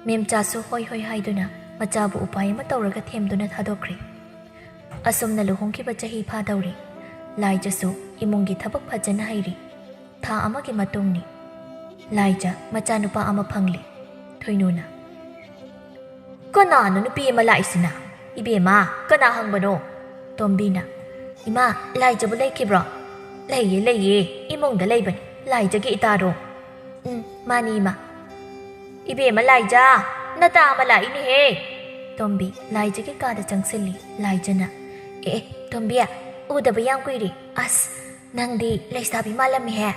ꯃꯦꯝꯆꯥꯁꯨ ꯍꯣꯏ ꯍꯣꯏ ꯍꯥꯏꯗꯨꯅ ꯃꯆꯥꯕꯨ ꯎꯄꯥꯏ ꯑꯃ ꯇꯧꯔꯒ ꯊꯦꯝꯗꯨꯅ ꯊꯥꯗꯣꯛꯈ꯭ꯔꯦ꯫ ꯑꯁꯨꯝꯅ ꯂꯨꯍꯣꯡꯈꯤꯕ ꯆꯍꯤ ꯐꯥꯗꯧꯔꯦ꯫ ꯂꯥꯏꯖꯁꯨ ꯏꯃꯨꯡꯒꯤ ꯊꯕꯛ ꯐꯖꯅ ꯍꯩꯔꯤ꯫ ꯊꯥ ꯑꯃꯒꯤ ꯃꯇꯨꯡꯅꯤ꯫ ꯂꯥꯏꯖ ꯃꯆꯥꯅꯨꯄꯥ ꯑꯃ ꯐꯪꯂꯦ꯫ ꯊꯣꯏꯅꯨꯅ, "ꯀꯅꯥꯅꯣ ꯅꯨꯄꯤ ꯑꯃ ꯂꯥꯛꯏꯁꯤꯅ? ꯏꯕꯦꯝꯃ, ꯀꯅꯥ ꯍꯪꯕꯅꯣ?" ꯇꯣꯝꯕꯤꯅ, "ꯏꯃꯥ, ꯂꯥꯏꯖꯕꯨ ꯂꯩꯈꯤꯕ꯭ꯔꯣ?" "ꯂꯩꯌꯦ, ꯂꯩꯌꯦ, ꯏꯃꯨꯡꯗ ꯂꯩꯕꯅꯤ, ꯂꯥꯏꯖꯒꯤ ꯏꯇꯥꯔꯣ?" "ꯎꯝ, ꯃꯥꯅꯤ ꯏꯃꯥ꯫" "ꯏꯕꯦꯝꯃ ꯂꯥꯏꯖ, ꯅꯇꯥ ꯑꯃ ꯂꯥꯛꯏꯅꯦꯍꯦ!" ꯇꯣꯝꯕꯤ ꯂꯥꯏꯖꯒꯤ ꯀꯥꯗ ꯆꯪꯁꯤꯜꯂꯤ꯫ ꯂꯥꯏꯖꯅ, "ꯑꯦ, ꯑꯦ, ꯇꯣꯝꯕꯤ, ꯎꯗꯕ ꯌꯥꯝ ꯀꯨꯏꯔꯦ꯫ ꯑꯁ, ꯅꯪꯗꯤ ꯂꯩꯁꯥꯕꯤ ꯃꯥꯜꯂꯝꯃꯤꯍꯦ꯫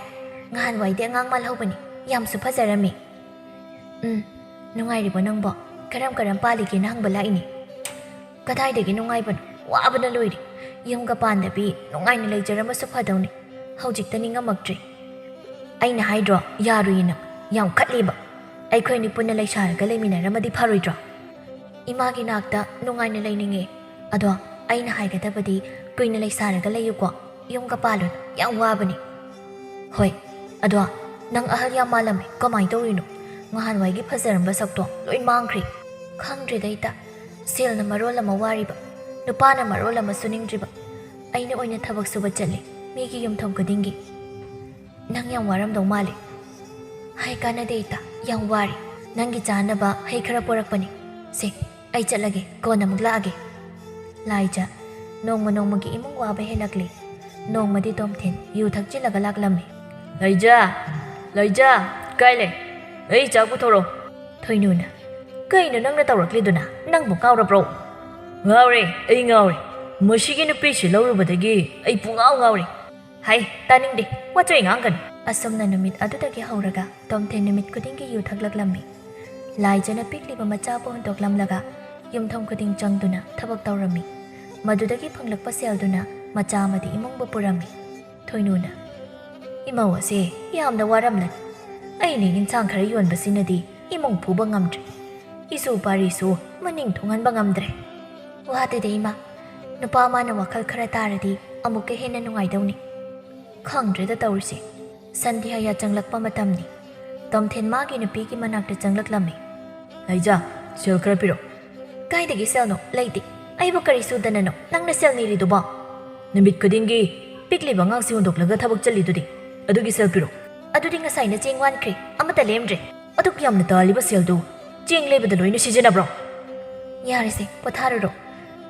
ꯉꯍꯥꯟꯋꯥꯏꯗꯤ ꯑꯉꯥꯡ ꯃꯥꯜꯍꯧꯕꯅꯤ, ꯌꯥꯝꯁꯨ ꯐꯖꯔꯝꯃꯤ꯫" "ꯎꯝ, ꯅꯨꯡꯉꯥꯏꯔꯤꯕꯣ ꯅꯪꯕꯣ? ꯀꯔꯝ ꯀꯔꯝ ꯄꯥꯜꯂꯤꯒꯦꯅ ꯍꯪꯕ ꯂꯥꯛꯏꯅꯤ꯫" "ꯀꯗꯥꯏꯗꯒꯤ ꯅꯨꯡꯉꯥꯏꯕꯅꯣ? ꯋꯥꯕꯅ ꯂꯣꯏꯔꯦ꯫ ꯌꯨꯝꯒ ꯄꯥꯟꯗꯕꯤ ꯅꯨꯡꯉꯥꯏꯅ ꯂꯩꯖꯔꯝꯃꯁꯨ ꯐꯗꯧꯅꯤ꯫ ꯍꯧꯖꯤꯛꯇ ꯅꯤꯡꯉꯝꯃꯛꯇ꯭ꯔꯦ꯫" "ꯑꯩꯅ ꯍꯥꯏꯗ꯭ꯔꯣ, ꯌꯥꯔꯨꯏꯅ꯫ ꯌꯥꯝ ꯈꯠꯂꯤꯕ꯫ ꯑꯩꯈꯣꯏꯅꯤ ꯄꯨꯟꯅ ꯂꯩꯁꯥꯔꯒ ꯂꯩꯃꯤꯟꯅꯔꯝꯃꯗꯤ ꯐꯔꯣꯏꯗ꯭ꯔꯣ?" "ꯏꯃꯥꯒꯤ ꯅꯥꯛꯇ ꯅꯨꯡꯉꯥꯏꯅ ꯂꯩꯅꯤꯡꯉꯦ꯫ ꯑꯗꯣ ꯑꯩꯅ ꯍꯥꯏꯒꯗꯕꯗꯤ, ꯀꯨꯏꯅ ꯂꯩꯁꯥꯔꯒ ꯂꯩꯌꯨꯀꯣ꯫ ꯌꯨꯝꯒ ꯄꯥꯜꯂꯨꯅꯨ, ꯌꯥꯝ ꯋꯥꯕꯅꯤ꯫" "ꯍꯣꯏ, ꯑꯗꯣ ꯅꯪ ꯑꯍꯜ ꯌꯥꯝ ꯃꯥꯜꯂꯝꯃꯦ, ꯀꯃꯥꯏꯅ ꯇꯧꯔꯤꯅꯣ? ꯉꯍꯥꯟꯋꯥꯏꯒꯤ ꯐꯖꯔꯝꯕ ꯁꯛꯇꯣ ꯂꯣꯏ ꯃꯥꯡꯈ꯭ꯔꯦ꯫" "ꯈꯪꯗ꯭ꯔꯦꯗ ꯏꯇꯥ, ꯁꯦꯜꯅ ꯃꯔꯣꯜ ꯑꯃ ꯋꯥꯔꯤꯕ, ꯅꯨꯄꯥꯅ ꯃꯔꯣꯜ ꯑꯃ ꯁꯨꯅꯤꯡꯗ꯭ꯔꯤꯕ꯫ ꯑꯩꯅ ꯑꯣꯏꯅ ꯊꯕꯛ ꯁꯨꯕ ꯆꯠꯂꯦ, ꯃꯤꯒꯤ ꯌꯨꯝꯊꯣꯡ ꯈꯨꯗꯤꯡꯒꯤ꯫" "ꯅꯪ ꯌꯥꯝ ꯋꯥꯔꯝꯗꯧ ꯃꯥꯜꯂꯦ꯫" "ꯍꯥꯏ ꯀꯥꯟꯅꯗꯦ ꯏꯇꯥ, ꯌꯥꯝ ꯋꯥꯔꯦ꯫ ꯅꯪꯒꯤ ꯆꯥꯅꯕ ꯍꯩ ꯈꯔ ꯄꯣꯔꯛꯄꯅꯦ꯫ ꯁꯦ, ꯑꯩ ꯆꯠꯂꯒꯦ, ꯀꯣꯟꯅ ꯑꯃꯨꯛ ꯂꯥꯛꯑꯒꯦ꯫" ꯂꯥꯏꯖ ꯅꯣꯡꯃ ꯅꯣꯡꯃꯒꯤ ꯏꯃꯨꯡ ꯋꯥꯕ ꯍꯦꯜꯂꯛꯂꯦ꯫ ꯅꯣꯡꯃꯗꯤ ꯇꯣꯝꯊꯤꯟ ꯌꯨ ꯊꯛꯆꯤꯜꯂꯒ ꯂꯥꯛꯂꯝꯃꯤ꯫ "ꯂꯥꯏꯖ! ꯂꯥꯏꯖ! ꯀꯥꯏ ꯂꯩ? ꯑꯩ ꯆꯥꯛ ꯄꯨꯊꯣꯔꯛꯑꯣ꯫" ꯊꯣꯏꯅꯨꯅ, "ꯀꯩꯅꯣ ꯅꯪꯅ ꯇꯧꯔꯛꯂꯤꯗꯨꯅ? ꯅꯪꯕꯨ ꯉꯥꯎꯔꯕ꯭ꯔꯣ?" "ꯉꯥꯎꯔꯦ, ꯑꯩ ꯉꯥꯎꯔꯦ꯫ ꯃꯁꯤꯒꯤ ꯅꯨꯄꯤꯁꯤ ꯂꯧꯔꯨꯕꯗꯒꯤ ꯑꯩ ꯄꯨꯡꯉꯥꯎ ꯉꯥꯎꯔꯦ꯫" "ꯍꯥꯏ, ꯇꯥꯅꯤꯡꯗꯦ, ꯋꯥꯆꯣꯏ ꯉꯥꯡꯒꯅꯨ꯫" ꯑꯁꯨꯝꯅ ꯅꯨꯃꯤꯠ ꯑꯗꯨꯗꯒꯤ ꯍꯧꯔꯒ ꯇꯣꯝꯊꯤꯟ ꯅꯨꯃꯤꯠ ꯈꯨꯗꯤꯡꯒꯤ ꯌꯨ ꯊꯛꯂꯛꯂꯝꯃꯤ꯫ ꯂꯥꯏꯖꯅ ꯄꯤꯛꯂꯤꯕ ꯃꯆꯥꯕꯨ ꯍꯨꯟꯗꯣꯛꯂꯝꯂꯒ ꯌꯨꯝꯊꯣꯡ ꯈꯨꯗꯤꯡ ꯆꯪꯗꯨꯅ ꯊꯕꯛ ꯇꯧꯔꯝꯃꯤ꯫ ꯃꯗꯨꯗꯒꯤ ꯐꯪꯂꯛꯄ ꯁꯦꯜꯗꯨꯅ ꯃꯆꯥ ꯑꯃꯗꯤ ꯏꯃꯨꯡꯕꯨ ꯄꯨꯔꯝꯃꯤ꯫ ꯊꯣꯏꯅꯨꯅ, "ꯏꯃꯧ ꯑꯁꯦ ꯌꯥꯝꯅ ꯋꯥꯔꯝꯂꯅꯤ꯫ ꯑꯩꯅ ꯏꯟꯁꯥꯡ ꯈꯔ ꯌꯣꯟꯕꯁꯤꯅꯗꯤ ꯏꯃꯨꯡ ꯄꯨꯕ ꯉꯝꯗ꯭ꯔꯦ꯫ ꯏꯁꯨ ꯄꯥꯔꯤꯁꯨ ꯃꯅꯤꯡ ꯊꯨꯡꯍꯟꯕ ꯉꯝꯗ꯭ꯔꯦ꯫" "ꯋꯥꯗꯦꯗ ꯏꯃꯥ, ꯅꯨꯄꯥ ꯑꯃꯅ ꯋꯥꯈꯜ ꯈꯔ ꯇꯥꯔꯗꯤ ꯑꯃꯨꯛꯀ ꯍꯦꯟꯅ ꯅꯨꯡꯉꯥꯏꯗꯧꯅꯤ꯫ ꯈꯪꯗ꯭ꯔꯦꯗ ꯇꯧꯔꯤꯁꯦ꯫ ꯁꯟꯙ꯭ꯌꯥ ꯆꯪꯂꯛꯄ ꯃꯇꯝꯅꯤ꯫ ꯇꯣꯝꯊꯤꯟ ꯃꯥꯒꯤ ꯅꯨꯄꯤꯒꯤ ꯃꯅꯥꯛꯇ ꯆꯪꯂꯛꯂꯝꯃꯤ꯫ "ꯂꯥꯏꯖꯥ, ꯁꯦꯜ ꯈꯔ ꯄꯤꯔꯛꯑꯣ꯫" "ꯀꯥꯏꯗꯒꯤ ꯁꯦꯜꯅꯣ? ꯂꯩꯇꯦ꯫ ꯑꯩꯕꯨ ꯀꯔꯤ ꯁꯨꯗꯅꯅꯣ ꯅꯪꯅ ꯁꯦꯜ ꯅꯤꯔꯤꯗꯨꯕꯣ?" "ꯅꯨꯃꯤꯠ ꯈꯨꯗꯤꯡꯒꯤ ꯄꯤꯛꯂꯤꯕ ꯑꯉꯥꯡꯁꯤ ꯍꯨꯟꯗꯣꯛꯂꯒ ꯊꯕꯛ ꯆꯠꯂꯤꯗꯨꯗꯤ, ꯑꯗꯨꯒꯤ ꯁꯦꯜ ꯄꯤꯔꯛꯑꯣ꯫" "ꯑꯗꯨꯗꯤ ꯉꯁꯥꯏꯅ ꯆꯦꯡ ꯋꯥꯟꯈ꯭ꯔꯦ, ꯑꯃꯠꯇ ꯂꯦꯝꯗ꯭ꯔꯦ꯫" "ꯑꯗꯨꯛ ꯌꯥꯝꯅ ꯇꯥꯜꯂꯤꯕ ꯁꯦꯜꯗꯨ ꯆꯦꯡ ꯂꯩꯕꯗ ꯂꯣꯏꯅ ꯁꯤꯖꯤꯟꯅꯕ꯭ꯔꯣ?" "ꯌꯥꯔꯦꯁꯦ, ꯄꯣꯊꯥꯔꯨꯔꯣ꯫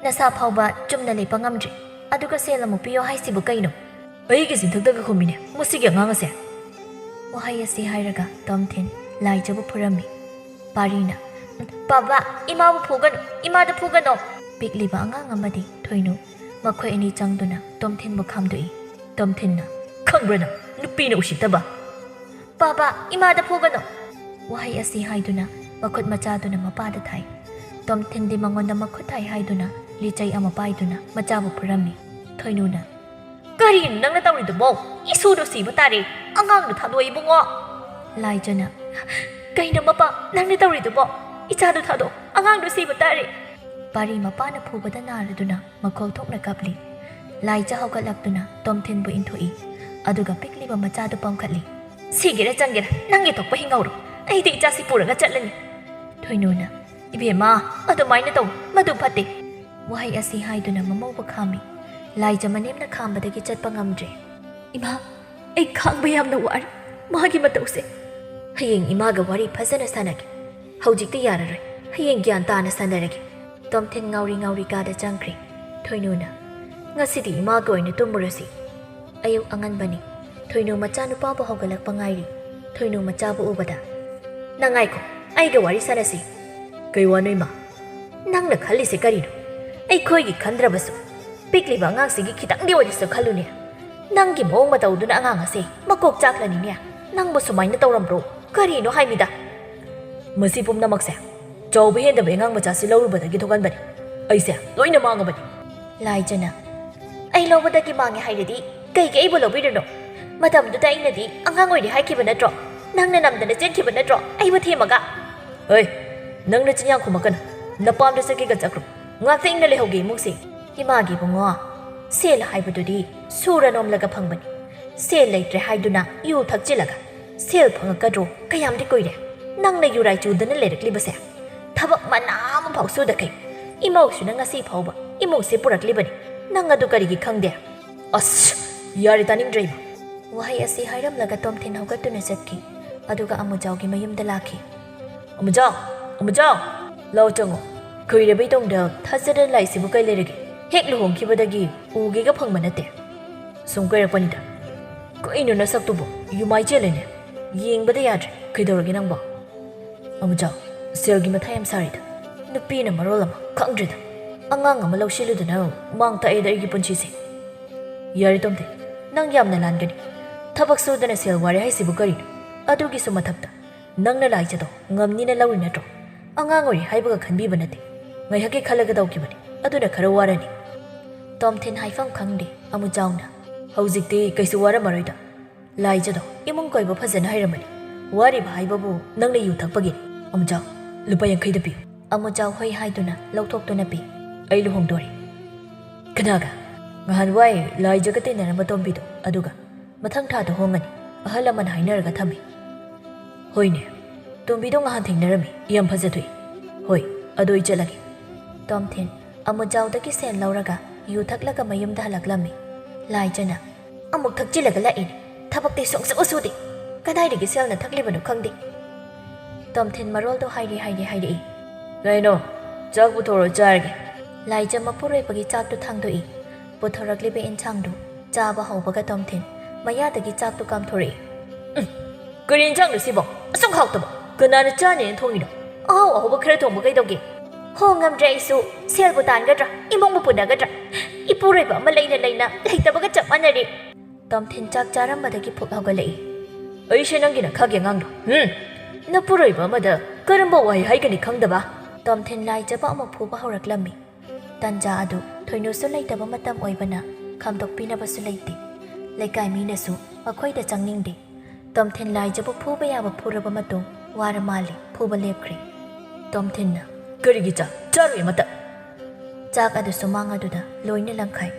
ꯅꯁꯥ ꯐꯥꯎꯕ ꯆꯨꯝꯅ ꯂꯦꯞꯄ ꯉꯝꯗ꯭ꯔꯦ, ꯑꯗꯨꯒ ꯁꯦꯜ ꯑꯃꯨꯛ ꯄꯤꯌꯣ ꯍꯥꯏꯁꯤꯕꯨ ꯀꯩꯅꯣ?" "ꯑꯩꯒꯤ ꯆꯤꯟꯊꯛꯇꯒ ꯈꯨꯝꯃꯤꯅꯦ ꯃꯁꯤꯒꯤ ꯑꯉꯥꯡ ꯑꯁꯦ꯫" ꯋꯥꯍꯩ ꯑꯁꯤ ꯍꯥꯏꯔꯒ ꯇꯣꯝꯊꯤꯟ ꯂꯥꯏꯖꯕꯨ ꯐꯨꯔꯝꯃꯤ꯫ ꯄꯥꯔꯤꯅ, "ꯕꯥꯕꯥ, ꯏꯃꯥꯕꯨ ꯐꯨꯒꯅꯨ, ꯏꯃꯥꯗ ꯐꯨꯒꯅꯨ꯫" ꯄꯤꯛꯂꯤꯕ ꯑꯉꯥꯡ ꯑꯃꯗꯤ ꯊꯣꯏꯅꯨ ꯃꯈꯣꯏ ꯑꯅꯤ ꯆꯪꯗꯨꯅ ꯇꯣꯝꯊꯤꯟꯕꯨ ꯈꯥꯝꯗꯣꯛꯏ꯫ ꯇꯣꯝꯊꯤꯟꯅ, "ꯈꯪꯕ꯭ꯔꯥ ꯅꯪ, ꯅꯨꯄꯤꯅ ꯎꯁꯤꯠꯇꯕ?" "ꯕꯥꯕꯥ, ꯏꯃꯥꯗ ꯐꯨꯒꯅꯨ!" ꯋꯥꯍꯩ ꯑꯁꯤ ꯍꯥꯏꯗꯨꯅ ꯃꯈꯨꯠ ꯃꯆꯥꯗꯨꯅ ꯃꯄꯥꯗ ꯊꯥꯏ꯫ ꯇꯣꯝꯊꯤꯟꯗꯤ ꯃꯉꯣꯟꯗ ꯃꯈꯨꯠ ꯊꯥꯏ ꯍꯥꯏꯗꯨꯅ ꯂꯤꯆꯩ ꯑꯃ ꯄꯥꯏꯗꯨꯅ ꯃꯆꯥꯕꯨ ꯐꯨꯔꯝꯃꯤ꯫ ꯊꯣꯏꯅꯨꯅ, "ꯀꯔꯤꯅꯣ ꯅꯪꯅ ꯇꯧꯔꯤꯗꯨꯕꯣ? ꯏꯁꯨꯗꯣ ꯁꯤꯕ ꯇꯥꯔꯦ꯫ ꯑꯉꯥꯡꯗꯣ ꯊꯥꯗꯣꯛꯑꯣ ꯏꯕꯨꯡꯉꯣ꯫" ꯂꯥꯏꯖꯅ, "ꯀꯩꯅꯣ ꯃꯄꯥ ꯅꯪꯅ ꯇꯧꯔꯤꯗꯨꯕꯣ? ꯏꯆꯥꯗꯣ ꯊꯥꯗꯣꯛꯑꯣ, ꯑꯉꯥꯡꯗꯣ ꯁꯤꯕ ꯇꯥꯔꯦ꯫" ꯄꯥꯔꯤ ꯃꯄꯥꯅ ꯐꯨꯕꯗ ꯅꯥꯔꯗꯨꯅ ꯃꯈꯣꯜ ꯊꯣꯛꯅ ꯀꯞꯂꯤ꯫ ꯂꯥꯏꯖ ꯍꯧꯒꯠꯂꯛꯇꯨꯅ ꯇꯣꯝꯊꯤꯟꯕꯨ ꯏꯟꯊꯣꯛꯏ, ꯑꯗꯨꯒ ꯄꯤꯛꯂꯤꯕ ꯃꯆꯥꯗꯨ ꯄꯝꯈꯠꯂꯤ꯫ "ꯁꯤꯒꯦꯔꯥ ꯆꯪꯒꯦꯔꯥ ꯅꯪꯒꯤ ꯊꯣꯛꯄ ꯍꯤꯡꯍꯧꯔꯣ, ꯑꯩꯗꯤ ꯏꯆꯥꯁꯤ ꯄꯨꯔꯒ ꯆꯠꯂꯅꯤ꯫" ꯊꯣꯏꯅꯨꯅ, "ꯏꯕꯦꯝꯃ, ꯑꯗꯨꯃꯥꯏꯅ ꯇꯧ, ꯃꯗꯨ ꯐꯠꯇꯦ꯫" ꯋꯥꯍꯩ ꯑꯁꯤ ꯍꯥꯏꯗꯨꯅ ꯃꯃꯧꯕꯨ ꯈꯥꯝꯃꯤ꯫ ꯂꯥꯏꯖ ꯃꯅꯦꯝꯅ ꯈꯥꯝꯕꯗꯒꯤ ꯆꯠꯄ ꯉꯝꯗ꯭ꯔꯦ꯫ "ꯏꯃꯥ, ꯑꯩ ꯈꯥꯡꯕ ꯌꯥꯝꯅ ꯋꯥꯔꯦ ꯃꯥꯒꯤ ꯃꯇꯧꯁꯦ꯫" "ꯍꯌꯦꯡ ꯏꯃꯥꯒ ꯋꯥꯔꯤ ꯐꯖꯅ ꯁꯥꯟꯅꯒꯦ, ꯍꯧꯖꯤꯛꯇꯤ ꯌꯥꯔꯔꯣꯏ, ꯍꯌꯦꯡ ꯒ꯭ꯌꯥꯟ ꯇꯥꯅ ꯁꯥꯟꯅꯔꯒꯦ꯫" ꯇꯣꯝꯊꯤꯟ ꯉꯥꯎꯔꯤ ꯉꯥꯎꯔꯤ ꯀꯥꯗ ꯆꯪꯈ꯭ꯔꯦ꯫ ꯊꯣꯏꯅꯨꯅ, "ꯉꯁꯤꯗꯤ ꯏꯃꯥꯒ ꯑꯣꯏꯅ ꯇꯨꯝꯃꯨꯔꯁꯤ꯫" ꯑꯌꯨꯛ ꯑꯉꯟꯕꯅꯤ꯫ ꯊꯣꯏꯅꯨ ꯃꯆꯥꯅꯨꯄꯥꯕꯨ ꯍꯧꯒꯠꯂꯛꯄ ꯉꯥꯏꯔꯤ꯫ ꯊꯣꯏꯅꯨ ꯃꯆꯥꯕꯨ ꯎꯕꯗ, "ꯅꯪ ꯉꯥꯏꯈꯣ, ꯑꯩꯒ ꯋꯥꯔꯤ ꯁꯥꯟꯅꯁꯤ꯫" "ꯀꯩ ꯋꯥꯅꯣ ꯏꯃꯥ?" "ꯅꯪꯅ ꯈꯜꯂꯤꯁꯦ ꯀꯔꯤꯅꯣ? ꯑꯩꯈꯣꯏꯒꯤ ꯈꯟꯗ꯭ꯔꯕꯁꯨ ꯄꯤꯛꯂꯤꯕ ꯑꯉꯥꯡꯁꯤꯒꯤ ꯈꯤꯇꯪꯗꯤ ꯑꯣꯏꯔꯁꯨ ꯈꯜꯂꯨꯅꯦ꯫ ꯅꯪꯒꯤ ꯃꯑꯣꯡ ꯃꯇꯧꯗꯨꯅ ꯑꯉꯥꯡ ꯑꯁꯦ ꯃꯀꯣꯛ ꯆꯥꯛꯂꯅꯤꯅꯦ꯫ ꯅꯪꯕꯨ ꯁꯨꯃꯥꯏꯅ ꯇꯧꯔꯝꯕ꯭ꯔꯣ? ꯀꯔꯤꯅꯣ ꯍꯥꯏꯃꯤꯗ?" "ꯃꯁꯤ ꯄꯨꯝꯅꯃꯛꯁꯦ ꯆꯥꯎꯕ ꯍꯦꯟꯗꯕ ꯑꯉꯥꯡ ꯃꯆꯥꯁꯤ ꯂꯧꯔꯨꯕꯗꯒꯤ ꯊꯣꯛꯍꯟꯕꯅꯤ꯫ ꯑꯩꯁꯦ ꯂꯣꯏꯅ ꯃꯥꯡꯉꯕꯅꯤ꯫" ꯂꯥꯏꯖꯅ, "ꯑꯩ ꯂꯧꯕꯗꯒꯤ ꯃꯥꯡꯉꯦ ꯍꯥꯏꯔꯗꯤ ꯀꯩꯒꯤ ꯑꯩꯕꯨ ꯂꯧꯕꯤꯔꯤꯅꯣ? ꯃꯇꯝꯗꯨꯗ ꯑꯩꯅꯗꯤ ꯑꯉꯥꯡ ꯑꯣꯏꯔꯤ ꯍꯥꯏꯈꯤꯕ ꯅꯠꯇ꯭ꯔꯣ? ꯅꯪꯅ ꯅꯝꯗꯅ ꯆꯦꯟꯈꯤꯕ ꯅꯠꯇ꯭ꯔꯣ ꯑꯩꯕꯨ ꯊꯦꯝꯃꯒ?" "ꯍꯣꯏ, ꯅꯪꯅ ꯆꯤꯟꯌꯥ ꯈꯨꯝꯃꯛꯀꯅꯨ꯫ ꯅꯄꯥꯝꯗ ꯆꯠꯀꯦꯒ ꯆꯠꯈ꯭ꯔꯣ꯫ ꯉꯥꯛꯇ ꯏꯪꯅ ꯂꯩꯍꯧꯒꯦ ꯏꯃꯨꯡꯁꯦ꯫" "ꯏꯃꯥꯒꯤ ꯏꯕꯨꯡꯉꯣ, ꯁꯦꯜ ꯍꯥꯏꯕꯗꯨꯗꯤ ꯁꯨꯔ ꯅꯣꯝꯂꯒ ꯐꯪꯕꯅꯤ꯫ ꯁꯦꯜ ꯂꯩꯇ꯭ꯔꯦ ꯍꯥꯏꯗꯨꯅ ꯌꯨ ꯊꯛꯆꯤꯜꯂꯒ ꯁꯦꯜ ꯐꯪꯉꯛꯀꯗ꯭ꯔꯣ? ꯀꯌꯥꯝꯗꯤ ꯀꯨꯏꯔꯦ ꯅꯪꯅ ꯌꯨꯔꯥꯏ ꯆꯨꯗꯅ ꯂꯩꯔꯛꯂꯤꯕꯁꯦ? ꯊꯕꯛ ꯃꯅꯥ ꯑꯃꯐꯥꯎ ꯁꯨꯗꯈꯩ ꯏꯃꯧꯁꯤꯅ ꯉꯁꯤ ꯐꯥꯎꯕ ꯏꯃꯨꯡꯁꯦ ꯄꯨꯔꯛꯂꯤꯕꯅꯤ꯫ ꯅꯪ ꯑꯗꯨ ꯀꯔꯤꯒꯤ ꯈꯪꯗꯦ? ꯑꯁ, ꯌꯥꯔꯦ, ꯇꯥꯅꯤꯡꯗ꯭ꯔꯦ ꯏꯃꯥ꯫ ꯋꯥꯍꯩ ꯑꯁꯤ ꯍꯥꯏꯔꯝꯂꯒ ꯇꯣꯝꯊꯤꯟ ꯍꯧꯒꯠꯇꯨꯅ ꯆꯠꯈꯤ꯫ ꯑꯗꯨꯒ ꯑꯃꯨꯖꯥꯎꯒꯤ ꯃꯌꯨꯝꯗ ꯂꯥꯛꯈꯤ꯫ "ꯑꯃꯨꯖꯥꯎ, ꯑꯃꯨꯖꯥꯎ, ꯂꯥꯎ ꯆꯪꯉꯣ꯫ ꯀꯨꯏꯔꯕꯩ ꯇꯨꯡꯗ ꯊꯥꯖꯗꯅ ꯂꯥꯛꯏꯁꯤꯕꯨ ꯀꯩ ꯂꯩꯔꯒꯦ? ꯍꯦꯛ ꯂꯨꯍꯣꯡꯈꯤꯕꯗꯒꯤ ꯎꯒꯦꯒ ꯐꯪꯕ ꯅꯠꯇꯦ꯫ ꯁꯨꯝ ꯀꯣꯏꯔꯛꯄꯅꯤꯗ꯫ ꯀꯩꯅꯣ ꯅꯁꯛꯇꯨꯕꯨ? ꯌꯨꯃꯥꯏ ꯆꯦꯜꯂꯦꯅꯦ꯫ ꯌꯦꯡꯕꯗ ꯌꯥꯗ꯭ꯔꯦ꯫ ꯀꯩꯗꯧꯔꯒꯦ ꯅꯪꯕꯣ?" "ꯑꯃꯨꯖꯥꯎ, ꯁꯦꯜꯒꯤ ꯃꯊꯥ ꯌꯥꯝ ꯁꯥꯔꯤꯗ꯫ ꯅꯨꯄꯤꯅ ꯃꯔꯣꯜ ꯑꯃ ꯈꯪꯗ꯭ꯔꯤꯗ꯫ ꯑꯉꯥꯡ ꯑꯃ ꯂꯧꯁꯤꯜꯂꯨꯗꯅ ꯃꯥꯡ ꯇꯥꯛꯑꯦꯗ ꯑꯩꯒꯤ ꯄꯨꯟꯁꯤꯁꯦ꯫" "ꯌꯥꯔꯦ ꯇꯣꯝꯊꯤꯟ, ꯅꯪ ꯌꯥꯝꯅ ꯂꯥꯟꯒꯅꯤ꯫ ꯊꯕꯛ ꯁꯨꯗꯅ ꯁꯦꯜ ꯋꯥꯔꯦ ꯍꯥꯏꯁꯤꯕꯨ ꯀꯔꯤꯅꯣ? ꯑꯗꯨꯒꯤꯁꯨ ꯃꯊꯛꯇ ꯅꯪꯅ ꯂꯥꯏꯖꯗꯣ ꯉꯝꯅꯤꯅ ꯂꯧꯔꯤ ꯅꯠꯇ꯭ꯔꯣ? ꯑꯉꯥꯡ ꯑꯣꯏꯔꯤ ꯍꯥꯏꯕꯒ ꯈꯟꯕꯤꯕ ꯅꯠꯇꯦ꯫ ꯉꯥꯏꯍꯥꯛꯀꯤ ꯈꯜꯂꯒ ꯇꯧꯈꯤꯕꯅꯤ꯫ ꯑꯗꯨꯅ ꯈꯔ ꯋꯥꯔꯅꯤ꯫" ꯇꯣꯝꯊꯤꯟ ꯍꯥꯏꯐꯝ ꯈꯪꯗꯦ꯫ ꯑꯃꯨꯖꯥꯎꯅ, "ꯍꯧꯖꯤꯛꯇꯤ ꯀꯩꯁꯨ ꯋꯥꯔꯝꯃꯔꯣꯏꯗ꯫ ꯂꯥꯏꯖꯗꯣ ꯏꯃꯨꯡ ꯀꯣꯏꯕ ꯐꯖꯅ ꯍꯩꯔꯝꯃꯅꯤ꯫ ꯋꯥꯔꯤꯕ ꯍꯥꯏꯕꯕꯨ ꯅꯪꯅ ꯌꯨ ꯊꯛꯄꯒꯤꯅꯤ꯫ ꯑꯃꯨꯖꯥꯎ, ꯂꯨꯄꯥ ꯌꯥꯡꯈꯩꯗ ꯄꯤꯌꯨ꯫" ꯑꯃꯨꯖꯥꯎ ꯍꯣꯏ ꯍꯥꯏꯗꯨꯅ ꯂꯧꯊꯣꯛꯇꯨꯅ ꯄꯤ꯫ "ꯑꯩ ꯂꯨꯍꯣꯡꯗꯣꯔꯦ꯫" "ꯀꯅꯥꯒ?" "ꯉꯍꯥꯟꯋꯥꯏ ꯂꯥꯏꯖꯒ ꯇꯤꯟꯅꯔꯝꯕ ꯇꯣꯝꯕꯤꯗꯣ, ꯑꯗꯨꯒ꯫ ꯃꯊꯪ ꯊꯥꯗ ꯍꯣꯡꯉꯅꯤ꯫ ꯑꯍꯜ ꯂꯃꯟ ꯍꯥꯏꯅꯔꯒ ꯊꯝꯃꯤ꯫" "ꯍꯣꯏꯅꯦ, ꯇꯣꯝꯕꯤꯗꯣ ꯉꯍꯥꯟ ꯊꯦꯡꯅꯔꯝꯃꯤ꯫ ꯌꯥꯝ ꯐꯖꯊꯣꯛꯏ꯫ ꯍꯣꯏ, ꯑꯗꯣ ꯑꯩ ꯆꯠꯂꯒꯦ꯫" ꯇꯣꯝꯊꯤꯟ ꯑꯃꯨꯖꯥꯎꯗꯒꯤ ꯁꯦꯜ ꯂꯧꯔꯒ ꯌꯨ ꯊꯛꯂꯒ ꯃꯌꯨꯝꯗ ꯍꯜꯂꯛꯂꯝꯃꯤ꯫ ꯂꯥꯏꯖꯅ, "ꯑꯃꯨꯛ ꯊꯛꯆꯤꯜꯂꯒ ꯂꯥꯛꯏꯅꯦ꯫ ꯊꯕꯛꯇꯤ ꯁꯨꯡꯁꯨ ꯁꯨꯗꯦ꯫ ꯀꯗꯥꯏꯗꯒꯤ ꯁꯦꯜꯅ ꯊꯛꯂꯤꯕꯅꯣ ꯈꯪꯗꯦ꯫" ꯇꯣꯝꯊꯤꯟ ꯃꯔꯣꯜꯗꯣ ꯍꯥꯏꯔꯤ ꯍꯥꯏꯔꯤ ꯍꯥꯏꯔꯛꯏ꯫ "ꯀꯩꯅꯣ? ꯆꯥꯛ ꯄꯨꯊꯣꯔꯛꯑꯣ, ꯆꯥꯔꯒꯦ꯫" ꯂꯥꯏꯖ ꯃꯄꯨꯔꯣꯏꯕꯒꯤ ꯆꯥꯛꯇꯨ ꯊꯥꯡꯗꯣꯛꯏ꯫ ꯄꯨꯊꯣꯔꯛꯂꯤꯕ ꯏꯟꯁꯥꯡꯗꯨ ꯆꯥꯕ ꯍꯧꯕꯒ ꯇꯣꯝꯊꯤꯟ ꯃꯌꯥꯗꯒꯤ ꯆꯥꯛꯇꯨ ꯀꯥꯝꯊꯣꯔꯛꯏ꯫ "ꯎꯝ, ꯀꯔꯤ ꯏꯟꯁꯥꯡꯅꯣ ꯁꯤꯕꯣ? ꯑꯁꯨꯛ ꯍꯥꯎꯇꯕ? ꯀꯅꯥꯅ ꯆꯥꯅꯦꯅ ꯊꯣꯡꯉꯤꯅꯣ? ꯑꯍꯥꯎ ꯑꯍꯥꯎꯕ ꯈꯔ ꯊꯣꯡꯕ ꯀꯩꯗꯧꯒꯦ?" "ꯍꯣ, ꯉꯝꯗ꯭ꯔꯦ ꯑꯩꯁꯨ꯫ ꯁꯦꯜꯕꯨ ꯇꯥꯟꯒꯗ꯭ꯔꯥ? ꯏꯃꯨꯡꯕꯨ ꯄꯨꯅꯒꯗ꯭ꯔꯥ? ꯏꯄꯨꯔꯣꯏꯕ ꯑꯃ ꯂꯩꯅ ꯂꯩꯅ ꯂꯩꯇꯕꯒ ꯆꯞ ꯃꯥꯟꯅꯔꯦ꯫" ꯇꯣꯝꯊꯤꯟ ꯆꯥꯛ ꯆꯥꯔꯝꯕꯗꯒꯤ ꯐꯨꯛ ꯍꯧꯒꯠꯂꯛꯏ꯫ "ꯑꯩꯁꯦ ꯅꯪꯒꯤ ꯅꯈꯥꯒꯤ ꯑꯉꯥꯡꯗꯣ? ꯍꯨꯝ! ꯅꯄꯨꯔꯣꯏꯕ ꯑꯃꯗ ꯀꯔꯝꯕ ꯋꯥꯍꯩ ꯍꯥꯏꯒꯅꯤ ꯈꯪꯗꯕ?" ꯇꯣꯝꯊꯤꯟ ꯂꯥꯏꯖꯕ ꯑꯃꯨꯛ ꯐꯨꯕ ꯍꯧꯔꯛꯂꯝꯃꯤ꯫ ꯇꯟꯖꯥ ꯑꯗꯨ ꯊꯣꯏꯅꯣꯁꯨ ꯂꯩꯇꯕ ꯃꯇꯝ ꯑꯣꯏꯕꯅ ꯈꯥꯝꯗꯣꯛꯄꯤꯅꯕꯁꯨ ꯂꯩꯇꯦ꯫ ꯂꯩꯀꯥꯏ ꯃꯤꯅꯁꯨ ꯃꯈꯣꯏꯗ ꯆꯪꯅꯤꯡꯗꯦ꯫ ꯇꯣꯝꯊꯤꯟ ꯂꯥꯏꯖꯕꯨ ꯐꯨꯕ ꯌꯥꯕ ꯐꯨꯔꯕ ꯃꯇꯨꯡ ꯋꯥꯔ ꯃꯥꯜꯂꯦ ꯐꯨꯕ ꯂꯦꯞꯈ꯭ꯔꯦ꯫ ꯇꯣꯝꯊꯤꯟꯅ, "ꯀꯔꯤꯒꯤ ꯆꯥꯛ ꯆꯥꯔꯨꯏ ꯑꯃꯇ?" ꯆꯥꯛ ꯑꯗꯨ ꯁꯨꯃꯥꯡ ꯑꯗꯨꯗ ꯂꯣꯏꯅ ꯂꯪꯈꯥꯏ,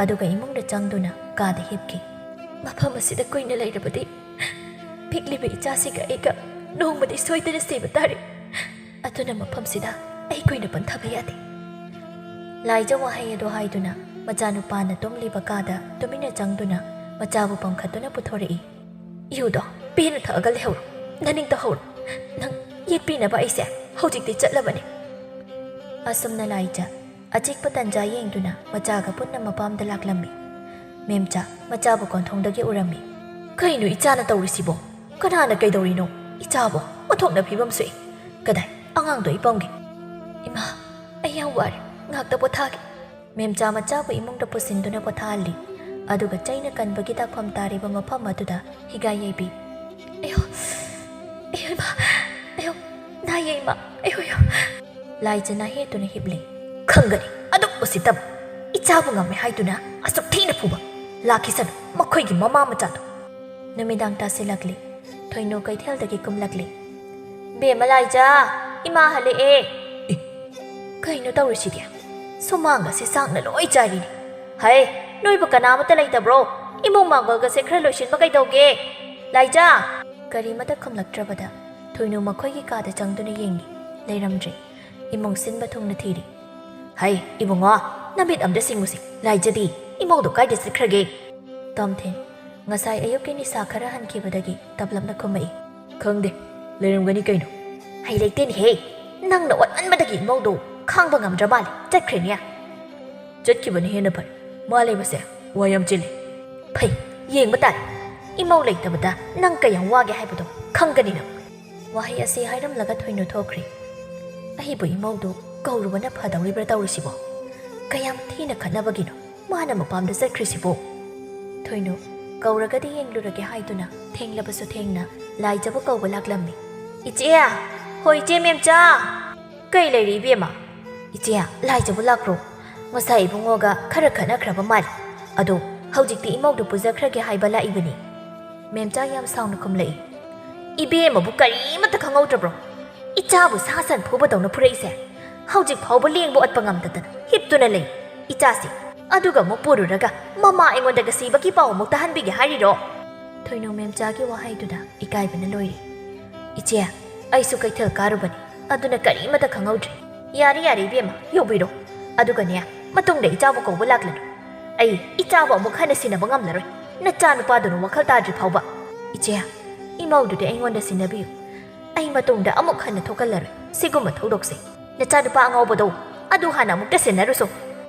ꯑꯗꯨꯒ ꯏꯃꯨꯡꯗ ꯆꯪꯗꯨꯅ ꯀꯥꯗ ꯍꯤꯞꯈꯤ꯫ ꯃꯐꯝ ꯑꯁꯤꯗ ꯀꯨꯏꯅ ꯂꯩꯔꯕꯗꯤ ꯄꯤꯛꯂꯤꯕ ꯏꯆꯥꯁꯤꯒ ꯑꯩꯒ ꯅꯣꯡꯃꯗꯤ ꯁꯣꯏꯗꯅ ꯁꯤꯕ ꯇꯥꯔꯦ꯫ ꯑꯗꯨꯅ ꯃꯐꯝꯁꯤꯗ ꯑꯩ ꯀꯨꯏꯅ ꯄꯟꯊꯕ ꯌꯥꯗꯦ꯫ ꯂꯥꯏꯖ ꯋꯥꯍꯩ ꯑꯗꯨ ꯍꯥꯏꯗꯨꯅ ꯃꯆꯥꯅꯨꯄꯥꯅ ꯇꯨꯝꯂꯤꯕ ꯀꯥꯗ ꯇꯨꯃꯤꯟꯅ ꯆꯪꯗꯨꯅ ꯃꯆꯥꯕꯨ ꯄꯝꯈꯠꯇꯨꯅ ꯄꯨꯊꯣꯔꯛꯏ꯫ "ꯏꯌꯨꯗꯣ ꯄꯦꯟꯅ ꯊꯛꯑꯒ ꯂꯩꯍꯧꯔꯣ꯫ ꯅꯅꯤꯡ ꯇꯧꯍꯧꯔꯣ꯫ ꯅꯪ ꯌꯦꯠꯄꯤꯅꯕ ꯑꯩꯁꯦ ꯍꯧꯖꯤꯛꯇꯤ ꯆꯠꯂꯕꯅꯤ꯫" ꯑꯁꯨꯝꯅ ꯂꯥꯏꯖ ꯑꯆꯤꯛꯄ ꯇꯟꯖꯥ ꯌꯦꯡꯗꯨꯅ ꯃꯆꯥꯒ ꯄꯨꯟꯅ ꯃꯄꯥꯝꯗ ꯂꯥꯛꯂꯝꯃꯤ꯫ ꯃꯦꯝꯆꯥ ꯃꯆꯥꯕꯨ ꯀꯣꯟꯊꯣꯡꯗꯒꯤ ꯎꯔꯝꯃꯤ꯫ "ꯀꯩꯅꯣ ꯏꯆꯥꯅ ꯇꯧꯔꯤꯁꯤꯕꯣ? ꯀꯅꯥꯅ ꯀꯩꯗꯧꯔꯤꯅꯣ? ꯏꯆꯥꯕꯣ ꯑꯣꯟꯊꯣꯛꯅ ꯐꯤꯕꯝ ꯁꯣꯛꯏ꯫ ꯀꯗꯥꯏ, ꯑꯉꯥꯡꯗꯣ ꯑꯩ ꯄꯝꯒꯦ꯫" "ꯏꯃꯥ, ꯑꯩ ꯌꯥꯝ ꯋꯥꯔꯦ, ꯉꯥꯛꯇ ꯄꯣꯊꯥꯒꯦ꯫" ꯃꯦꯝꯆꯥ ꯃꯆꯥꯕꯨ ꯏꯃꯨꯡꯗ ꯄꯨꯁꯤꯟꯗꯨꯅ ꯄꯣꯊꯥꯍꯜꯂꯤ꯫ ꯑꯗꯨꯒ ꯆꯩꯅ ꯀꯟꯕꯒꯤ ꯗꯥꯛꯐꯝ ꯇꯥꯔꯤꯕ ꯃꯐꯝ ꯑꯗꯨꯗ ꯍꯤꯒꯥꯏ ꯌꯩꯕꯤ꯫ "ꯑꯌꯣ, ꯑꯌꯣ ꯏꯃꯥ, ꯑꯌꯣ, ꯅꯥꯏꯌꯦ ꯏꯃꯥ, ꯑꯌꯣ, ꯑꯌꯣ꯫" ꯂꯥꯏꯖ ꯅꯥꯍꯦꯠꯇꯨꯅ ꯍꯤꯞꯂꯤ꯫ "ꯈꯪꯒꯅꯤ, ꯑꯗꯨꯛ ꯎꯁꯤꯠꯇꯕ꯫ ꯏꯆꯥꯕꯨ ꯉꯝꯃꯦ ꯍꯥꯏꯗꯨꯅ ꯑꯁꯨꯛ ꯊꯤꯅ ꯐꯨꯕ꯫ ꯂꯥꯛꯈꯤꯁꯅꯨ, ꯃꯈꯣꯏꯒꯤ ꯃꯃꯥ ꯃꯆꯥꯗꯣ꯫" ꯅꯨꯃꯤꯗꯥꯡ ꯇꯥꯁꯤꯜꯂꯛꯂꯤ꯫ ꯊꯣꯏꯅꯨ ꯀꯩꯊꯦꯜꯗꯒꯤ ꯀꯨꯝꯂꯛꯂꯤ꯫ "ꯕꯦꯝꯃ ꯂꯥꯏꯖ, ꯏꯃꯥ ꯍꯜꯂꯛꯑꯦ꯫" "ꯑꯦ, ꯀꯩꯅꯣ ꯇꯧꯔꯤꯁꯤꯗꯤ? ꯁꯨꯃꯥꯡꯒꯁꯦ ꯆꯥꯛꯅ ꯂꯣꯏ ꯆꯥꯏꯔꯤꯅꯤ꯫ ꯍꯩ, ꯅꯣꯏꯕꯨ ꯀꯅꯥꯃꯠꯇ ꯂꯩꯇꯕ꯭ꯔꯣ? ꯏꯃꯨꯡ ꯃꯥꯡꯒꯣꯜꯒꯁꯦ ꯈꯔ ꯂꯣꯏꯁꯤꯟꯕ ꯀꯩꯗꯧꯒꯦ? ꯂꯥꯏꯖ!" ꯀꯔꯤꯃꯠꯇ ꯈꯨꯝꯂꯛꯇ꯭ꯔꯕꯗ ꯊꯣꯏꯅꯨ ꯃꯈꯣꯏꯒꯤ ꯀꯥꯗ ꯆꯪꯗꯨꯅ ꯌꯦꯡꯉꯤ꯫ ꯂꯩꯔꯝꯗ꯭ꯔꯦ꯫ ꯏꯃꯧ ꯁꯤꯟꯕ ꯊꯨꯡꯅ ꯊꯤꯔꯤ꯫ "ꯍꯩ, ꯏꯕꯨꯡꯉꯣ, ꯅꯃꯤꯠ ꯑꯝꯇ ꯁꯤꯡꯉꯨꯁꯤ꯫ ꯂꯥꯏꯖꯗꯤ ꯏꯃꯧꯗꯣ ꯀꯥꯏꯗ ꯆꯠꯈ꯭ꯔꯒꯦ?" ꯇꯣꯝꯊꯤꯟ ꯉꯁꯥꯏ ꯑꯌꯨꯛꯀꯤ ꯅꯤꯁꯥ ꯈꯔ ꯍꯟꯈꯤꯕꯗꯒꯤ ꯇꯞꯂꯞꯅ ꯈꯨꯝꯃꯛꯏ꯫ "ꯈꯪꯗꯦ, ꯂꯩꯔꯝꯒꯅꯤ ꯀꯩꯅꯣ꯫" "ꯍꯩ ꯂꯩꯇꯦꯅꯦꯍꯦ, ꯅꯪꯅ ꯑꯣꯠꯃꯟꯕꯗꯒꯤ ꯏꯃꯧꯗꯣ ꯈꯥꯡꯕ ꯉꯝꯗ꯭ꯔ ꯃꯥꯜꯂꯦ, ꯆꯠꯈ꯭ꯔꯦꯅꯦ꯫" "ꯆꯠꯈꯤꯕꯅ ꯍꯦꯟꯅ ꯐꯔꯦ, ꯃꯥ ꯂꯩꯕꯁꯦ ꯋꯥ ꯌꯥꯝ ꯆꯤꯜꯂꯤ꯫" "ꯐꯩ, ꯌꯦꯡꯕ ꯇꯥꯔꯦ, ꯏꯃꯧ ꯂꯩꯇꯕꯗ ꯅꯪ ꯀꯌꯥꯝ ꯋꯥꯒꯦ ꯍꯥꯏꯕꯗꯣ ꯈꯪꯒꯅꯤ ꯅꯪ꯫" ꯋꯥꯍꯩ ꯑꯁꯤ ꯍꯥꯏꯔꯝꯂꯒ ꯊꯣꯏꯅꯨ ꯊꯣꯛꯈ꯭ꯔꯦ꯫ "ꯑꯩꯕꯨ ꯏꯃꯧꯗꯨ ꯀꯧꯔꯨꯕꯅ ꯐꯗꯧꯔꯤꯕ꯭ꯔꯥ ꯇꯧꯔꯤꯁꯤꯕꯣ? ꯀꯌꯥꯝ ꯊꯤꯅ ꯈꯠꯅꯕꯒꯤꯅꯣ ꯃꯥꯅ ꯃꯄꯥꯝꯗ ꯆꯠꯈ꯭ꯔꯤꯁꯤꯕꯣ?" ꯊꯣꯏꯅꯨ ꯀꯧꯔꯒꯗꯤ ꯌꯦꯡꯂꯨꯔꯒꯦ ꯍꯥꯏꯗꯨꯅ ꯊꯦꯡꯂꯕꯁꯨ ꯊꯦꯡꯅ ꯂꯥꯏꯖꯕꯨ ꯀꯧꯕ ꯂꯥꯛꯂꯝꯃꯤ꯫ "ꯏꯆꯦ!" "ꯍꯣꯏ, ꯏꯆꯦ ꯃꯦꯝꯆꯥ!" "ꯀꯩ ꯂꯩꯔꯦ ꯏꯕꯦꯝꯃ?" "ꯏꯆꯦ, ꯂꯥꯏꯖꯕꯨ ꯂꯥꯛꯄ꯭ꯔꯣ? ꯉꯁꯥꯏ ꯏꯕꯨꯡꯉꯣꯒ ꯈꯔ ꯈꯠꯅꯈ꯭ꯔꯕ ꯃꯥꯜꯂꯤ꯫ ꯑꯗꯣ ꯍꯧꯖꯤꯛꯇꯤ ꯏꯃꯧꯗꯨ ꯄꯨꯖꯈ꯭ꯔꯒꯦ ꯍꯥꯏꯕ ꯂꯥꯛꯏꯕꯅꯤ꯫" ꯃꯦꯝꯆꯥ ꯌꯥꯝ ꯁꯥꯎꯅ ꯈꯨꯝꯂꯛꯏ꯫ "ꯏꯕꯦꯝꯃꯕꯨ ꯀꯔꯤꯃꯠꯇ ꯈꯪꯍꯧꯗ꯭ꯔꯕ꯭ꯔꯣ? ꯏꯆꯥꯕꯨ ꯁꯥ ꯁꯟ ꯐꯨꯕꯗꯧꯅ ꯐꯨꯔꯛꯏꯁꯦ? ꯍꯧꯖꯤꯛ ꯐꯥꯎꯕ ꯂꯦꯡꯕ ꯑꯣꯠꯄ ꯉꯝꯗꯗꯅ ꯍꯤꯞꯇꯨꯅ ꯂꯩ꯫ ꯏꯆꯥꯁꯤ ꯑꯗꯨꯒ ꯑꯃꯨꯛ ꯄꯨꯔꯨꯔꯒ ꯃꯃꯥ ꯑꯩꯉꯣꯟꯗ ꯉꯁꯤꯕꯒꯤ ꯄꯥꯎ ꯑꯃꯨꯛ ꯇꯥꯍꯟꯕꯤꯒꯦ ꯍꯥꯏꯔꯤꯔꯣ? ꯊꯣꯏꯅꯨ ꯃꯦꯝꯆꯥꯒꯤ ꯋꯥꯍꯩꯗꯨꯗ ꯏꯀꯥꯏꯕꯅ ꯂꯣꯏꯔꯦ꯫ "ꯏꯆꯦ, ꯑꯩꯁꯨ ꯀꯩꯊꯦꯜ ꯀꯥꯔꯨꯕꯅꯤ, ꯑꯗꯨꯅ ꯀꯔꯤꯃꯇ ꯈꯪꯍꯧꯗ꯭ꯔꯦ꯫ ꯌꯥꯔꯦ, ꯌꯥꯔꯦ ꯏꯕꯦꯝꯃ, ꯌꯧꯕꯤꯔꯣ꯫ ꯑꯗꯨꯒꯅꯦ, ꯃꯇꯨꯡꯗ ꯏꯆꯥꯕꯨ ꯀꯧꯕ ꯂꯥꯛꯂꯅꯨ꯫ ꯑꯩ ꯏꯆꯥꯕꯨ ꯑꯃꯨꯛ ꯍꯟꯅ ꯁꯤꯟꯅꯕ ꯉꯝꯂꯔꯣꯏ꯫ ꯅꯆꯥ ꯅꯨꯄꯥꯗꯨꯅ ꯋꯥꯈꯜ ꯇꯥꯗ꯭ꯔꯤ ꯐꯥꯎꯕ꯫ ꯏꯆꯦ, ꯏꯃꯧꯗꯨꯗꯤ ꯑꯩꯉꯣꯟꯗ ꯁꯤꯟꯅꯕꯤꯌꯨ꯫ ꯑꯩ ꯃꯇꯨꯡꯗ ꯑꯃꯨꯛ ꯍꯟꯅ ꯊꯣꯛꯍꯜꯂꯔꯣꯏ ꯁꯤꯒꯨꯝꯕ ꯊꯧꯗꯣꯛꯁꯦ꯫ ꯅꯆꯥ ꯅꯨꯄꯥ ꯑꯉꯥꯎꯕꯗꯣ, ꯑꯗꯨ ꯍꯥꯟꯅ ꯑꯃꯨꯛꯇ ꯁꯤꯟꯅꯔꯨꯁꯣ꯫"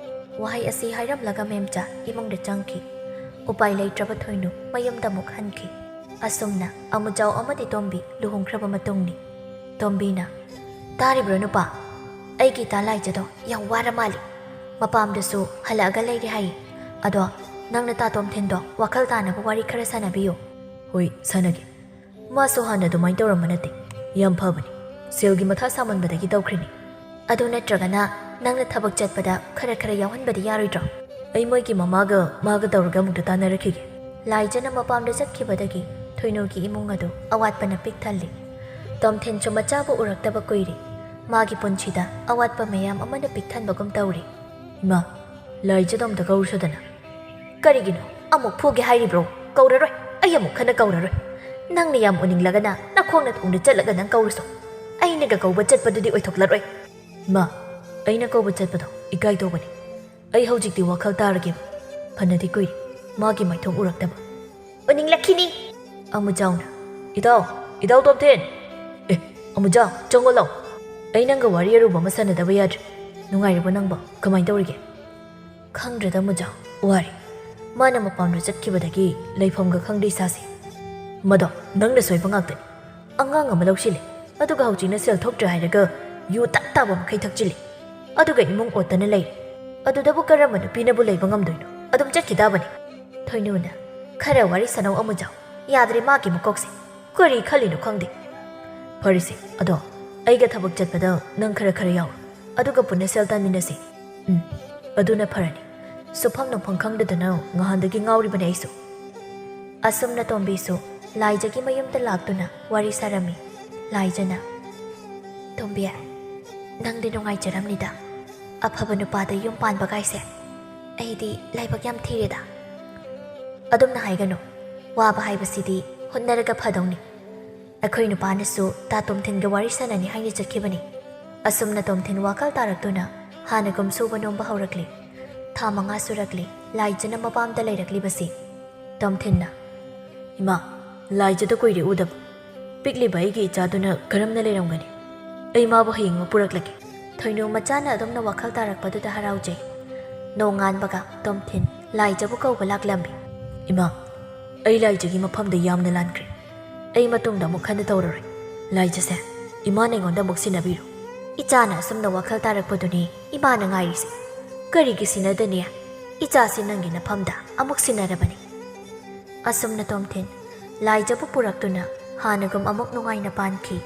ꯋꯥꯍꯩ ꯑꯁꯤ ꯍꯥꯏꯔꯝꯂꯒ ꯃꯦꯝꯆꯥ ꯏꯃꯨꯡꯗ ꯆꯪꯈꯤ꯫ ꯎꯄꯥꯏ ꯂꯩꯇ꯭ꯔꯕ ꯊꯣꯏꯅꯨ ꯃꯌꯨꯝꯗ ꯑꯃꯨꯛ ꯍꯟꯈꯤ꯫ ꯑꯁꯨꯝꯅ ꯑꯃꯨꯖꯥꯎ ꯑꯃꯗꯤ ꯇꯣꯝꯕꯤ ꯂꯨꯍꯣꯡꯈ꯭ꯔꯕ ꯃꯇꯨꯡꯅꯤ꯫ ꯇꯣꯝꯕꯤꯅ, "ꯇꯥꯔꯤꯕ꯭ꯔꯣ ꯅꯨꯄꯥ? ꯑꯩꯒꯤ ꯏꯇꯥ ꯂꯥꯏꯖꯗꯣ ꯌꯥꯝ ꯋꯥꯔ ꯃꯥꯜꯂꯤ꯫ ꯃꯄꯥꯝꯗꯁꯨ ꯍꯜꯂꯛꯑꯒ ꯂꯩꯔꯦ ꯍꯥꯏꯌꯦ꯫ ꯑꯗꯣ ꯅꯪ ꯅꯇꯥ ꯇꯣꯝꯊꯤꯟꯗꯣ ꯋꯥꯈꯜ ꯇꯥꯅꯕ ꯋꯥꯔꯤ ꯈꯔ ꯁꯥꯟꯅꯕꯤꯌꯨ꯫" "ꯍꯣꯏ, ꯁꯥꯟꯅꯒꯦ꯫ ꯃꯥꯁꯨ ꯍꯥꯟꯅ ꯑꯗꯨꯃꯥꯏꯅ ꯇꯧꯔꯝꯕ ꯅꯠꯇꯦ꯫ ꯌꯥꯝ ꯐꯕꯅꯤ꯫ ꯁꯦꯜꯒꯤ ꯃꯊꯥ ꯁꯥꯃꯟꯕꯗꯒꯤ ꯇꯧꯈ꯭ꯔꯤꯅꯤ꯫ ꯑꯗꯨ ꯅꯠꯇ꯭ꯔꯒꯅ ꯅꯪꯅ ꯊꯕꯛ ꯆꯠꯄꯗ ꯈꯔ ꯈꯔ ꯌꯥꯎꯍꯟꯕꯗꯤ ꯌꯥꯔꯣꯏꯗ꯭ꯔꯣ?" "ꯑꯩ ꯃꯣꯏꯒꯤ ꯃꯃꯥꯒ ꯃꯥꯒ ꯇꯧꯔꯒ ꯑꯃꯨꯛꯇ ꯇꯥꯟꯅꯔꯛꯈꯤꯒꯦ꯫" ꯂꯥꯏꯖꯅ ꯃꯄꯥꯝꯗ ꯆꯠꯈꯤꯕꯗꯒꯤ ꯊꯣꯏꯅꯨꯒꯤ ꯏꯃꯨꯡ ꯑꯗꯨ ꯑꯋꯥꯠꯄꯅ ꯄꯤꯛ ꯊꯜꯂꯤ꯫ ꯇꯣꯝꯊꯤꯟꯁꯨ ꯃꯆꯥꯕꯨ ꯎꯔꯛꯇꯕ ꯀꯨꯏꯔꯦ꯫ ꯃꯥꯒꯤ ꯄꯨꯟꯁꯤꯗ ꯑꯋꯥꯠꯄ ꯃꯌꯥꯝ ꯑꯃꯅ ꯄꯤꯛ ꯊꯟꯕꯒꯨꯝ ꯇꯧꯔꯤ꯫ "ꯏꯃꯥ, ꯂꯥꯏꯖꯗꯣ ꯑꯝꯇ ꯀꯧꯔꯨꯁꯣꯗꯅ꯫" "ꯀꯔꯤꯒꯤꯅꯣ? ꯑꯃꯨꯛ ꯐꯨꯒꯦ ꯍꯥꯏꯔꯤꯕ꯭ꯔꯣ? ꯀꯧꯔꯔꯣꯏ꯫ ꯑꯩ ꯑꯃꯨꯛ ꯍꯟꯅ ꯀꯧꯔꯔꯣꯏ꯫ ꯅꯪꯅ ꯌꯥꯝ ꯎꯅꯤꯡꯂꯒꯅ ꯅꯈꯣꯡꯅ ꯊꯣꯡꯗ ꯆꯠꯂꯒ ꯅꯪ ꯀꯧꯔꯨꯁꯣ꯫ ꯑꯩꯅꯒ ꯀꯧꯕ ꯆꯠꯄꯗꯨꯗꯤ ꯑꯣꯏꯊꯣꯛꯂꯔꯣꯏ꯫" "ꯏꯃꯥ, ꯑꯩꯅ ꯀꯧꯕ ꯆꯠꯄꯗꯣ ꯏꯀꯥꯏ ꯇꯧꯕꯅꯤ꯫ ꯑꯩ ꯍꯧꯖꯤꯛꯇꯤ ꯋꯥꯈꯜ ꯇꯥꯔꯒꯦꯕ꯫ ꯐꯅꯗꯤ ꯀꯨꯏꯔꯦ ꯃꯥꯒꯤ ꯃꯥꯏꯊꯣꯡ ꯎꯔꯛꯇꯕ꯫" "ꯎꯅꯤꯡꯂꯛꯈꯤꯅꯤ꯫" ꯑꯃꯨꯖꯥꯎꯅ, "ꯏꯇꯥꯎ, ꯏꯇꯥꯎ ꯇꯣꯝꯊꯤꯟ! ꯑꯦ, ꯑꯃꯨꯖꯥꯎ, ꯆꯪꯉꯣ ꯂꯥꯎ꯫ ꯑꯩ ꯅꯪꯒ ꯋꯥꯔꯤ ꯑꯔꯨꯕ ꯑꯃ ꯁꯥꯟꯅꯗꯕ ꯌꯥꯗ꯭ꯔꯦ꯫ ꯅꯨꯡꯉꯥꯏꯔꯤꯕꯣ ꯅꯪꯕꯣ? ꯀꯃꯥꯏꯅ ꯇꯧꯔꯤꯒꯦ?" "ꯈꯪꯗ꯭ꯔꯦꯗ ꯑꯃꯨꯖꯥꯎ, ꯋꯥꯔꯦ꯫ ꯃꯥꯅ ꯃꯄꯥꯝꯗ ꯆꯠꯈꯤꯕꯗꯒꯤ ꯂꯩꯐꯝꯒ ꯈꯪꯗꯦ ꯏꯁꯥꯁꯦ꯫" "ꯃꯗꯣ ꯅꯪꯅ ꯁꯣꯏꯕ ꯉꯥꯛꯇꯅꯤ꯫ ꯑꯉꯥꯡ ꯑꯃ ꯂꯧꯁꯤꯜꯂꯦ, ꯑꯗꯨꯒ ꯍꯧꯖꯤꯛꯅ ꯁꯦꯜ ꯊꯣꯛꯇ꯭ꯔꯦ ꯍꯥꯏꯔꯒ ꯌꯨ ꯇꯞ ꯇꯥꯕ ꯃꯈꯩ ꯊꯛꯆꯤꯜꯂꯦ꯫ ꯑꯗꯨꯒ ꯏꯃꯨꯡ ꯑꯣꯠꯇꯅ ꯂꯩꯔꯦ꯫ ꯑꯗꯨꯗꯕꯨ ꯀꯔꯝꯕ ꯅꯨꯄꯤꯅꯕꯨ ꯂꯩꯕ ꯉꯝꯗꯣꯏꯅꯣ? ꯑꯗꯨꯝ ꯆꯠꯈꯤ ꯇꯥꯕꯅꯤ꯫" ꯊꯣꯏꯅꯨꯅ, "ꯈꯔ ꯋꯥꯔꯤ ꯁꯥꯟꯅꯧ ꯑꯃꯨꯖꯥꯎ꯫ ꯌꯥꯗ꯭ꯔꯦ ꯃꯥꯒꯤ ꯃꯀꯣꯛꯁꯦ꯫ ꯀꯔꯤ ꯈꯜꯂꯤꯅꯣ ꯈꯪꯗꯦ꯫" "ꯐꯔꯦꯁꯦ, ꯑꯗꯣ ꯑꯩꯒ ꯊꯕꯛ ꯆꯠꯄꯗ ꯅꯪ ꯈꯔ ꯈꯔ ꯌꯥꯎꯔꯣ꯫ ꯑꯗꯨꯒ ꯄꯨꯟꯅ ꯁꯦꯜ ꯇꯥꯟꯃꯤꯟꯅꯁꯤ꯫" "ꯎꯝ, ꯑꯗꯨꯅ ꯐꯔꯅꯤ꯫ ꯁꯨꯐꯝ ꯅꯣꯝꯐꯝ ꯈꯪꯗꯗꯅ ꯉꯍꯥꯟꯗꯒꯤ ꯉꯥꯎꯔꯤꯕꯅꯦ ꯑꯩꯁꯨ꯫" ꯑꯁꯨꯝꯅ ꯇꯣꯝꯕꯤꯁꯨ ꯂꯥꯏꯖꯒꯤ ꯃꯌꯨꯝꯗ ꯂꯥꯛꯇꯨꯅ ꯋꯥꯔꯤ ꯁꯥꯔꯝꯃꯤ꯫ ꯂꯥꯏꯖꯅ, "ꯇꯣꯝꯕꯤ, ꯅꯪꯗꯤ ꯅꯨꯡꯉꯥꯏꯖꯔꯝꯅꯤꯗ꯫ ꯑꯐꯕ ꯅꯨꯄꯥꯗ ꯌꯨꯝ ꯄꯥꯟꯕ ꯀꯥꯏꯁꯦ꯫ ꯑꯩꯗꯤ ꯂꯥꯏꯕꯛ ꯌꯥꯝ ꯊꯤꯔꯦꯗ꯫ ꯑꯗꯨꯝꯅ ꯍꯥꯏꯒꯅꯨ, ꯋꯥꯕ ꯍꯥꯏꯕꯁꯤꯗꯤ ꯍꯣꯠꯅꯔꯒ ꯐꯗꯧꯅꯤ꯫ ꯑꯩꯈꯣꯏ ꯅꯨꯄꯥꯅꯁꯨ ꯇꯥ ꯇꯣꯝꯊꯤꯟꯒ ꯋꯥꯔꯤ ꯁꯥꯟꯅꯅꯤ ꯍꯥꯏꯅ ꯆꯠꯈꯤꯕꯅꯤ꯫ ꯑꯁꯨꯝꯅ ꯇꯣꯝꯊꯤꯟ ꯋꯥꯈꯜ ꯇꯥꯔꯛꯇꯨꯅ ꯍꯥꯟꯅꯒꯨꯝ ꯁꯨꯕ ꯅꯣꯝꯕ ꯍꯧꯔꯛꯂꯦ꯫ ꯊꯥ ꯃꯉꯥ ꯁꯨꯔꯛꯂꯦ ꯂꯥꯏꯖꯅ ꯃꯄꯥꯝꯗ ꯂꯩꯔꯛꯂꯤꯕꯁꯤ꯫ ꯇꯣꯝꯊꯤꯟꯅ, "ꯏꯃꯥ, ꯂꯥꯏꯖꯗ ꯀꯨꯏꯔꯦ ꯎꯗꯕ꯫ ꯄꯤꯛꯂꯤꯕ ꯑꯩꯒꯤ ꯏꯆꯥꯗꯨꯅ ꯀꯔꯝꯅ ꯂꯩꯔꯝꯒꯅꯤ? ꯑꯩ ꯃꯥꯕꯨ ꯍꯌꯦꯡꯃꯛ ꯄꯨꯔꯛꯂꯒꯦ꯫" ꯊꯣꯏꯅꯨ ꯃꯆꯥꯅ ꯑꯗꯨꯝꯅ ꯋꯥꯈꯜ ꯇꯥꯔꯛꯄꯗꯨꯗ ꯍꯔꯥꯎꯖꯩ꯫ ꯅꯣꯡꯉꯥꯟꯕꯒ ꯇꯣꯝꯊꯤꯟ ꯂꯥꯏꯖꯕꯨ ꯀꯧꯕ ꯂꯥꯛꯂꯝꯃꯤ꯫ "ꯏꯃꯥ, ꯑꯩ ꯂꯥꯏꯖꯒꯤ ꯃꯐꯝꯗ ꯌꯥꯝꯅ ꯂꯥꯟꯈ꯭ꯔꯦ꯫ ꯑꯩ ꯃꯇꯨꯡꯗ ꯑꯃꯨꯛ ꯍꯟꯅ ꯇꯧꯔꯔꯣꯏ꯫ ꯂꯥꯏꯖꯁꯦ ꯏꯃꯥꯅ ꯑꯩꯉꯣꯟꯗ ꯑꯃꯨꯛ ꯁꯤꯟꯅꯕꯤꯔꯣ꯫" ꯏꯆꯥꯅ ꯑꯁꯨꯝꯅ ꯋꯥꯈꯜ ꯇꯥꯔꯛꯄꯗꯨꯅꯤ ꯏꯃꯥꯅ ꯉꯥꯏꯔꯤꯁꯦ꯫ "ꯀꯔꯤꯒꯤ ꯁꯤꯟꯅꯗꯅꯤ? ꯏꯆꯥꯁꯤ ꯅꯪꯒꯤ ꯅꯐꯝꯗ ꯑꯃꯨꯛ ꯁꯤꯟꯅꯔꯕꯅꯤ꯫" ꯑꯁꯨꯝꯅ ꯇꯣꯝꯊꯤꯟ ꯂꯥꯏꯖꯕꯨ ꯄꯨꯔꯛꯇꯨꯅ ꯍꯥꯟꯅꯒꯨꯝ ꯑꯃꯨꯛ ꯅꯨꯡꯉꯥꯏꯅ ꯄꯥꯟꯈꯤ꯫